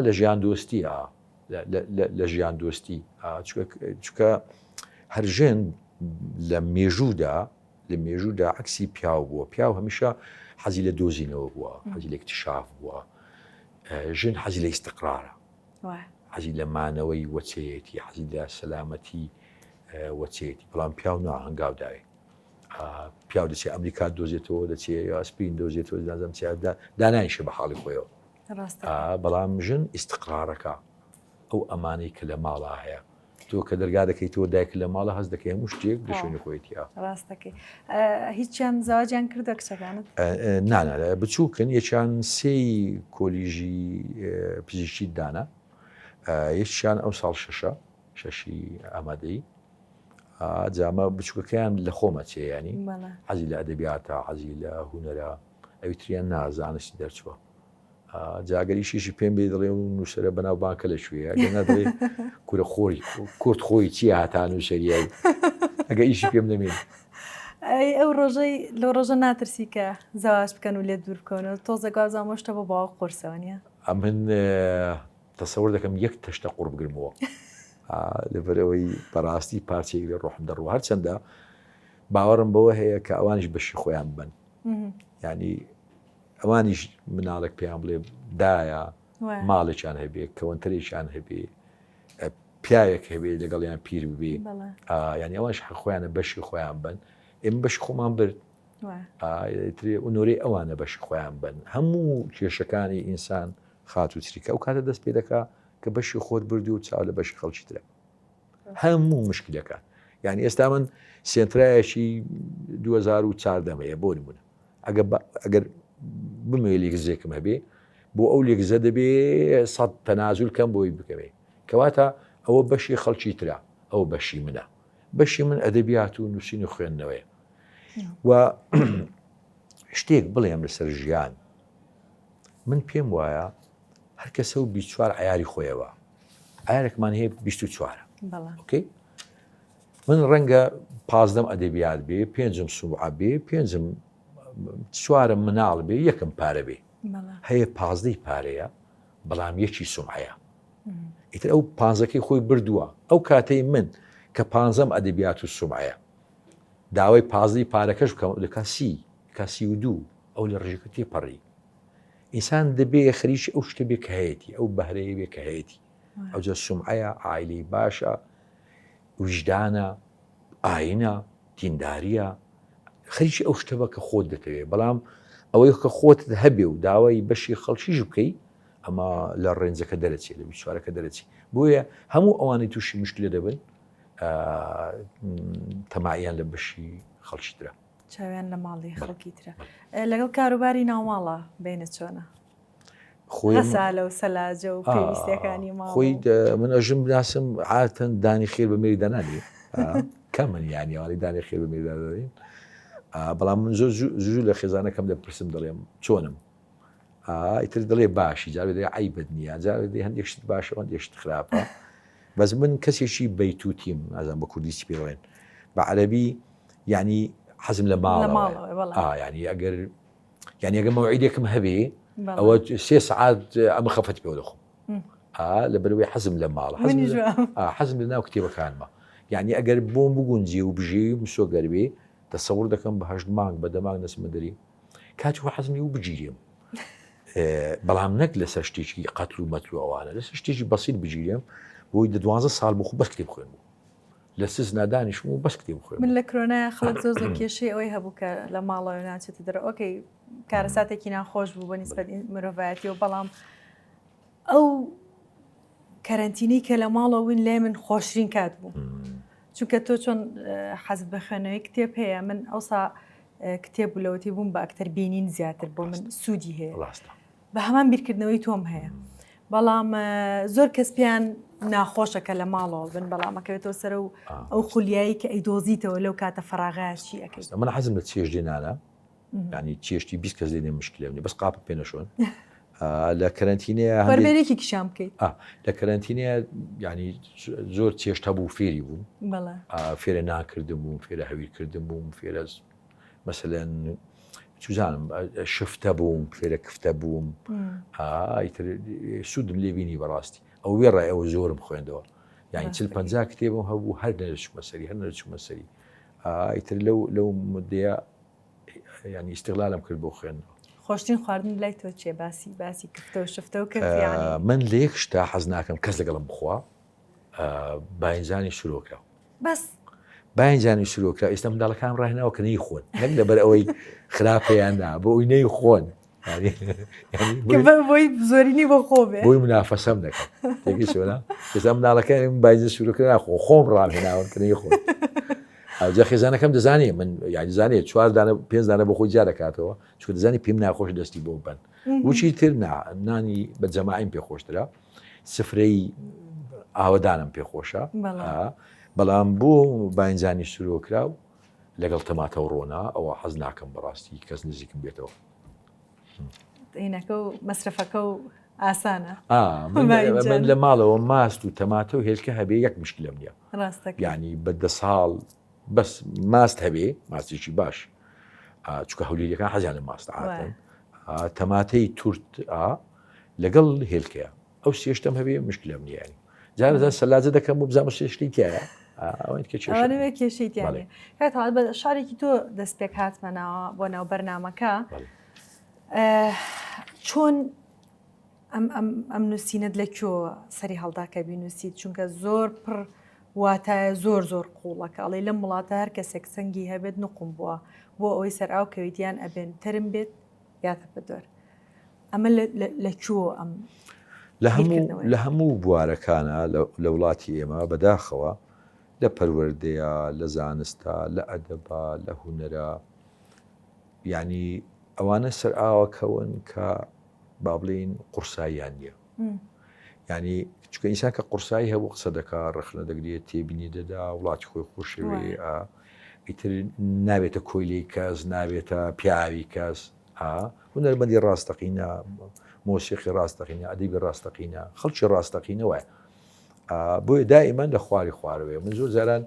[SPEAKER 2] لە ژیان دۆستی لە ژیان دۆستی چکە هەر ژن لە مێژوودا لە مێژوودا عکسی پیاو بووە پیاو هەمیشە حەزی لە دۆزینەوە بووە حەزی لە اکتشاف بووە ژن حەزی لە ئیستقرارە حەزی لە مانەوەی وەچەیەتی حەزی لە سەلامەتی وەچەیەتی بەڵام پیاو نا هەنگاو داوێ پیاو دەچێت ئەمریکا دۆزێتەوە دەچێت ئاسپین دۆزێتەوە نازم چیدا دانایشە بە حاڵی خۆیەوە بەڵام ژن ئیستقرارەکە ئەو ئەمانەی کە لە ماڵا هەیە تۆ کە دەرگا دەکەیتەوە دایک لە ماڵە هەست دەکەی هەموو شتێک لە شوێنی خۆیەتی
[SPEAKER 1] ڕاستەکەی هیچیان زەواجیان کردە کچەکانت
[SPEAKER 2] نانا بچووکن یەکیان سێی کۆلیژی پزیشکی دانا یەکیان ئەو ساڵ شەشە شەشی ئامادەی جامە بچووکەکەیان لە خۆمە چێ ینی حەزی لە ئەدەبیاتە حەزی لە هوەرە ئەوی تریان نازانستی دەرچووە جا گەر ئیشێکی پێم بێ دەڵێ و نووسەرە بەناو بانکە لە کوێیە ئەگەر نەدڵێ کورە خۆی کورد خۆی چییە هەتا نووسەریە ئەگە ئیشی پێم نەمێن
[SPEAKER 1] ئەی ئەو ڕۆژەی لەو ڕۆژە ناترسی کە زەواج بکەن و لێت دوور بکەونەوە تۆزێک وابزانم ئەو شتە بۆ باوک قورسەوە نییە
[SPEAKER 2] ئەمن تەسەور دەکەم یەک تەشتە قوڕ بگرمەوە لەبەرئەوەی بەڕاستی پارچەیەک لە ڕۆحم دەڕوە هەرچەندە باوەڕم بەوە هەیە کە ئەوانیش بەشی خۆیان بن ینی ئەوانیش مناڵێک پێیان بڵێ دایە ماڵێکیان هەبێ کەوەنتەرێکیان هەبێ پیاوێک هەبێ لەگەڵیان پیر ببێ یعنی ئەوانش خۆیانە بەشی خۆیان بن ئێمە بەشی خۆمان برد نۆرەی ئەوانە بەشی خۆیان بن هەموو کێشەکانی ئینسان خات و چریکە ئەو کاتە دەست پێ دەکا کە بەشی خۆت بردی و چاو لە بەشی خەڵکی ترە هەموو مشکلەکان یعنی ئێستا من سێنترایەکی 2014 هەیە بۆ نمونە ئەگەر بمەوێ لێکزێکم هەبێ بۆ ئەو لێکزە دەبێ سەد تەنازول کەم بۆی بکەوێ کەواتە ئەوە بەشی خەڵکی ترە ئەو بەشی منە بەشی من ئەدەبیات و نووسین و خوێندنەوەیە و. شتێک بڵێم لەسەر ژیان من پێم وایە هەر کەسە و 24 عیاری خۆیەوە عیارێکمان هەیە 24 okay من ڕەنگە پازدەم ئەدەبیات بێ پێنجم سوعە بێ پێنجم چوارم مناڵ بێ یەکەم پارە بێ هەیە پازدەی پارەیە بەڵام یەکی سومعەیە ئیتر ئەو پانزەکەی خۆی بردووە ئەو کاتەی من کە پانزەم ئەدەبیات و سومعەیە داوای پازدەی پارەکەش بکەم دەکا سی کا 32 ئەو لە ڕژەکە تێپەڕی ئینسان دەبێ خەریکی ئەو شتە بێ کە هەیەتی ئەو بەهرەیە بێ کە هەیەتی ئەوجا سومعەیە عایلەی باشە ویژدانە ئاینە دینداریە خەریکی ئەو شتە بە کە خۆت دەتەوێ بەڵام ئەوەی کە خۆتت هەبێ و داوای بەشی خەڵکیش بکەی ئەمە لە ڕێنجەکە دەرەچێت لە بیچوارەکە دەرەچی بۆیە هەموو ئەوانەی تووشی مشکلە دەبن تەمایان لە بەشی خەڵکی ترە
[SPEAKER 1] چاویان لە ماڵی خەڵکی ترە لەگەڵ کاروباری ناوماڵە بینە چۆنە
[SPEAKER 2] خۆی
[SPEAKER 1] غەسالە و سەلاجە و پێویستیەکانی ماڵ
[SPEAKER 2] خۆی من ئەژم بناسم عاتەن دانی خێر بە مێری دانانی کەمن یانی ئەوانەی دانی خێر بە مێری دادەنین بەڵام من زۆر زوو لە خێزانەکەم دەپرسم دەڵێم چۆنم ئیتر دەڵێ باشی جارێ دەڵێ عیبت نییە جارێ دەڵێ هەندێک شت باشە هەندێک شت خراپە بەس من کەسێکی بەیتوتیم نازانم بە کوردی چی پێ دەڵێن بە عەرەبی یعنی حەزم لە ماڵەوە یعنی ئەگەر یعنی ئەگەر مەوعیدێکم هەبێ ئەوە سێ سعات ئەمە خەفەت پێوە دەخۆم لە بەرەوەی حەزم لە ماڵ حەزم لە ناو کتێبەکانمە یعنی ئەگەر بۆم بگونجێ و بژێوی مسۆگەر بێ تەسەور دەکەم بە هەشت مانگ بە دەماگ نەچمە دەری کاتی خۆ حەزم و بگیرێم بەڵام نەک لەسەر شتێکی قەتل و مەتل و ئەوانە لەسەر شتێکی بەسیت بگیرێم بۆی دە دوانزە ساڵ بخۆ بەس کتێب خوێن بوو لە سز نادانیشم و بەس کتێب خوێن
[SPEAKER 1] من لە کرۆنای خەڵک زۆر زۆر کێشەی ئەوەی هەبوو کە لە ماڵەوە ناچێتە دەرەوە okay کارەساتێکی ناخۆش بوو بە نیسبەت مرۆڤایەتیەوە بەڵام ئەو کەرەنتینەی کە لە ماڵەوە بووین لای من خۆشترین کات بوو چونکە تۆ چۆن حەزت بە خوێندنەوەی کتێب هەیە من ئەوسا کتێب و لەوەتی بووم بە ئەکتەر بینین زیاتر بۆ من سوودی هەیە
[SPEAKER 2] ڕاستە
[SPEAKER 1] بە هەمان بیرکردنەوەی تۆم هەیە بەڵام زۆر کەس پێیان ناخۆشە کە لە ماڵەوە بن بەڵام ئەکەوێتەوە سەر و ئەو خولیایی کە ئەیدۆزیتەوە لەو کاتە فەراغایە چی ئەکەیت
[SPEAKER 2] من حەزم لە چێژ لێنانە ینی چێشتی 20 کەس لێنێ مشکلێ نیە بەس قاپە پێ نەشۆن لە کەرەنتینەیە
[SPEAKER 1] بەربێرێکی کیشان بکەیت
[SPEAKER 2] لە کەرەنتینەیە ینی زۆر چێشت هەبوو فێری بووم فێرە ناکردم بووم فێرە هەویرکردن بووم فێرە مەسەلەن چزانم شفتە بووم فێرە کفتە بووم ئیتر سوودم لێبینی بەڕاستی ئەو وێڕای ئەوە زۆرم خوێندەوە یعنی چل پ کتێبم هەبوو هەر نەچوومە سەری هەر نەچوومە سەری ئیتر لەو لەو مدەیە ینی ئیستغلالم کرد بۆ خوێندنەوە.
[SPEAKER 1] خۆشترین خواردن لای تۆ چیە باسی باسی کفتە و شفتە و کرد
[SPEAKER 2] من لە یەک شتا حەز ناکەم کەس لەگەڵم بخوا باینجانی سورۆکراو
[SPEAKER 1] بەس
[SPEAKER 2] باینجانی سورۆکراو ئێستا منداڵەکان ڕاهێناوە کە نەیخۆن نەک لەبەر ئەوەی خراپەیان نا بۆ ئەوی نەیخۆن
[SPEAKER 1] بۆی زۆرینی بۆ خۆ بێ
[SPEAKER 2] بۆی منافەسەم دەکەم تێگەیشتوە ئێستا منداڵەکانی من باینجان سورۆکرا ناخۆ خۆم ڕامهێناون کە نەیخۆن ئەوجا خێزانەکەم دەزانێ من یانی دەزانێ چوار دانە پێنج دانە بۆ خۆی جیا دەکاتەوە چونکە دەزانێ پێم ناخۆش دەستی بۆ بەن وچی تر نا نانی بە جەماعیم پێ خۆشترە سفرەی ئاوەدانم پێ خۆشە بەڵام بۆ باینجانی سورۆکرا و لەگەڵ تەماتە و ڕۆنا ئەوە حەز ناکەم بەڕاستی کەس نزیکم بێتەوە
[SPEAKER 1] هینەکە و مەسرەفەکە و ئاسانە
[SPEAKER 2] من لە ماڵەوە ماست و تەماتە و هێلکە هەبێ یەک مشکلەم نییە
[SPEAKER 1] ڕاستەکە
[SPEAKER 2] یعنی بە دە ساڵ بەس ماست هەبێ ماستێکی باش چکە هەولێریەکان حەزیان لە ماست عاتن تەماتەی تورت لەگەڵ هێلکەیە ئەو سێشتم هەبێ مشکلەم نییە ینی جارەزار سەلاجە دەکەم و بزانم سێشتی تایە
[SPEAKER 1] ئەوەنەوێ کێشەی تیانە بە شارێکی تۆ دەست پێک هاتمە ناوە بۆ ناو بەرنمەکە چۆن ئەم ئەم ئەم نووسینەت لە کوێوە سەری هەڵدا کە بینووسیت چونکە زۆر پڕ واتایە زۆر زۆر قوڵە کە ئەڵێ لەم وڵاتە هەر کەسێک سەنگی هەبێت نقوم بووە بۆ ئەوەی سەرئاو کەویت یان ئەبێن تەرم بێت یا تەپەدۆر ئەمە لە کوێوە ئەم
[SPEAKER 2] لە هەموو لە هەموو بوارەکانە لە وڵاتی ئێمە بەداخەوە لە پەروەردەیە لە زانستە لە ئەدەبا لە هونەرە یعنی ئەوانە سەرئاوەکەون کە با بڵێین قورساییان نییە ینی چکە ئینسان کە قورسایی هەبوو قسە دەکا ڕخنە دەگرێت تێبینی دەدا وڵاتی خۆی خۆشەوێ. ئیتر نابێتە کۆیلەی کەس، نابێتە پیاوی کەس. هونەرمەندی ڕاستەقینە، مۆسیقی ڕاستەقینە، ئەدیبی ڕاستەقینە، خەڵکی ڕاستەقینە وایە. بۆیە دائیمەن لە خواری خوارەوەیە. من زۆر جاران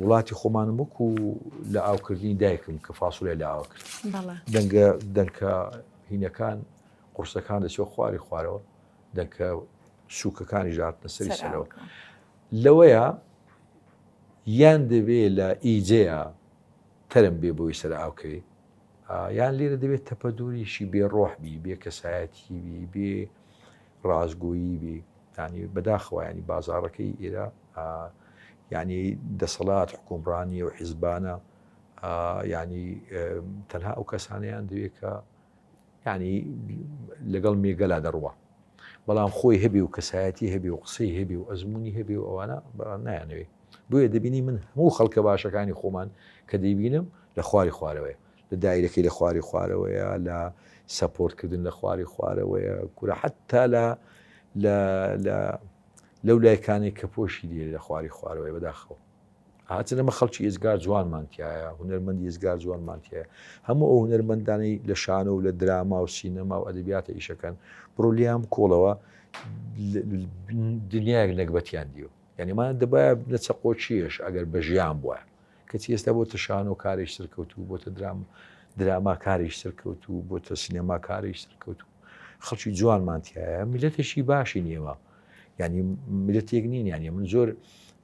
[SPEAKER 2] وڵاتی خۆمانم وەکو لە ئاوکردنی دایکم کە فاسولای لە ئاوە کرد. دەنگە دەنکە هینەکان قورسەکان دەچێت خواری خوارەوە دەنکە سوکەکانیش دەهاتنە سەری سەرەوە. لەوەیە یان دەبێ لە ئیجەیە تەرم بێ بۆی سەر ئاو کەوێ یان لێرە دەبێت تەپەدووریشی بێ ڕۆح بی بێ کەسایەتی بی بێ ڕاستگۆیی بی ینی بەداخەوە ینی بازاڕەکەی ئێرە ینی دەسەڵات حکومڕانی و حیزبانە ینی تەنها ئەو کەسانیان دەوێت کە یانی لەگەڵ مێگەلا دەڕوا بەڵام خۆی هەبێ و کەسایەتی هەبێ و قسەی هەبێ و ئەزمموی هەبێ و ئەوانە نایانەوێ بۆیە دەبینی من هەموو خەڵکە باشەکانی خۆمان کە دەیبینم لە خواری خوارەوەیە لە دایرەکەی لە خواری خوارەوەیە لە سەپۆرتکردن لە خواری خوارەوەیە کورە حتا لە لە لەو لایکانەی کە پۆشی دێ لە خواری خوارەوەی بەداخەوە هاتن ئەمە خەڵکی ئێجگار جوانمان تایە هونەرمەندی ئێجگار جوانمان تایە هەموو ئەو هونەرمەندانەی لە شانۆ و لە دراما و سینەما و ئەدەبیاتە ئیشەکەن بڕۆ لیان بکۆڵەوە دنیایەک نەگبەتیان دیوە یعنی ما دەبایە بنە چەقۆچیش ئەگەر بە ژیان بووە کەچی ئێستا بۆتە شانۆ کارێک سەرکەوتوو بۆتە درام دراما کارێک سەرکەوتوو بۆتە سینەما کارێک سەرکەوتوو خەڵکی جوانمان تایە میلەتێکی باشی نییەوە یانی میلەتێک نین یانی من زۆر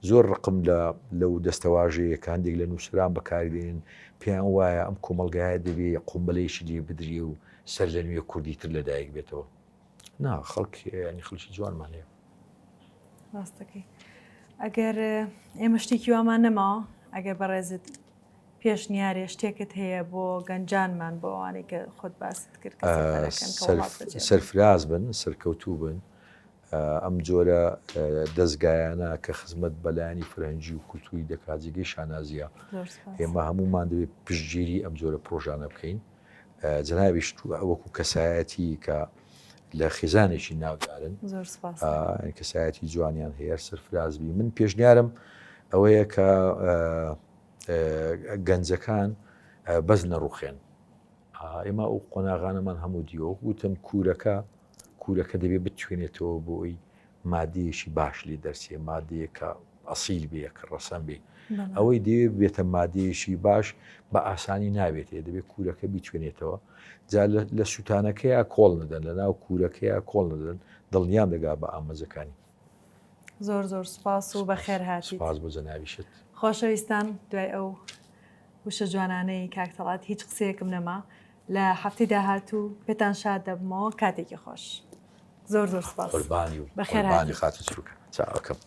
[SPEAKER 2] زۆر ڕقم لە لەو دەستەواژەیە کە هەندێک لە نووسران بەکاری دێنن پێیان وایە ئەم کۆمەڵگایە دەبێ قومبەلەیەکی لێ بدرێ و سەر لە نوێ کوردی تر لەدایک بێتەوە نا خەڵک ینی خەڵکی جوانمان هەیە
[SPEAKER 1] ڕاستەکەی ئەگەر ئێمە شتێکی وامان نەماوە ئەگەر بەڕێزت پێشنیارێ شتێکت هەیە بۆ گەنجانمان بۆ ئەوانەی کە خۆت باست کرد کە سەفەرەکەن کە وڵات بەجێ
[SPEAKER 2] سەرفراز بن سەرکەوتوو بن ئەم جۆرە دەزگایانە کە خزمەت بە لایەنی فەرهەنگی و کولتووری دەکات جێگەی شانازییە. ئێمە هەموومان دەبێت پشتگیری ئەم جۆرە پرۆژانە بکەین. جەنابیشت وەکو کەسایەتی کە لە خێزانێکی ناودارن کەسایەتی جوانیان هەیە سەرفراز بی من پێشنیارم ئەوەیە کە گەنجەکان بەس نەڕوخێن ئێمە ئەو قۆناغانەمان هەموو دیوە وتم کوورەکە کوورەکە دەبێ بتوێنێتەوە بۆی مادەیەکی باش لێ دەرچێ مادەیەکە ئەسیل بێ کە ڕەسەن بێ ئەوەی دەوێ بێتە مادەیەکی باش بە ئاسانی نابێتێ دەبێت کوورەکە بیتوێنێتەوە جا لە سووتانەکەیا کۆڵ نەدەن لە ناو کوورەکەیا کۆڵ نەدەن دڵنیام دەگا بە ئامەزەکانی
[SPEAKER 1] زۆر زۆر سوپاس و بەخێر هاتیت.
[SPEAKER 2] سوپاس بۆ جەنابیشت.
[SPEAKER 1] خۆشەویستان دوای ئەو وشە جوانانەی کاک تەڵات هیچ قسەیەکم نەما لە هەفتەی داهاتوو پێتان شاد دەبمەوە کاتێکی خۆش زۆر زۆر سپاس
[SPEAKER 2] قوربانی و بەخێر هاتی خاتوو چروکە چاوەکەم.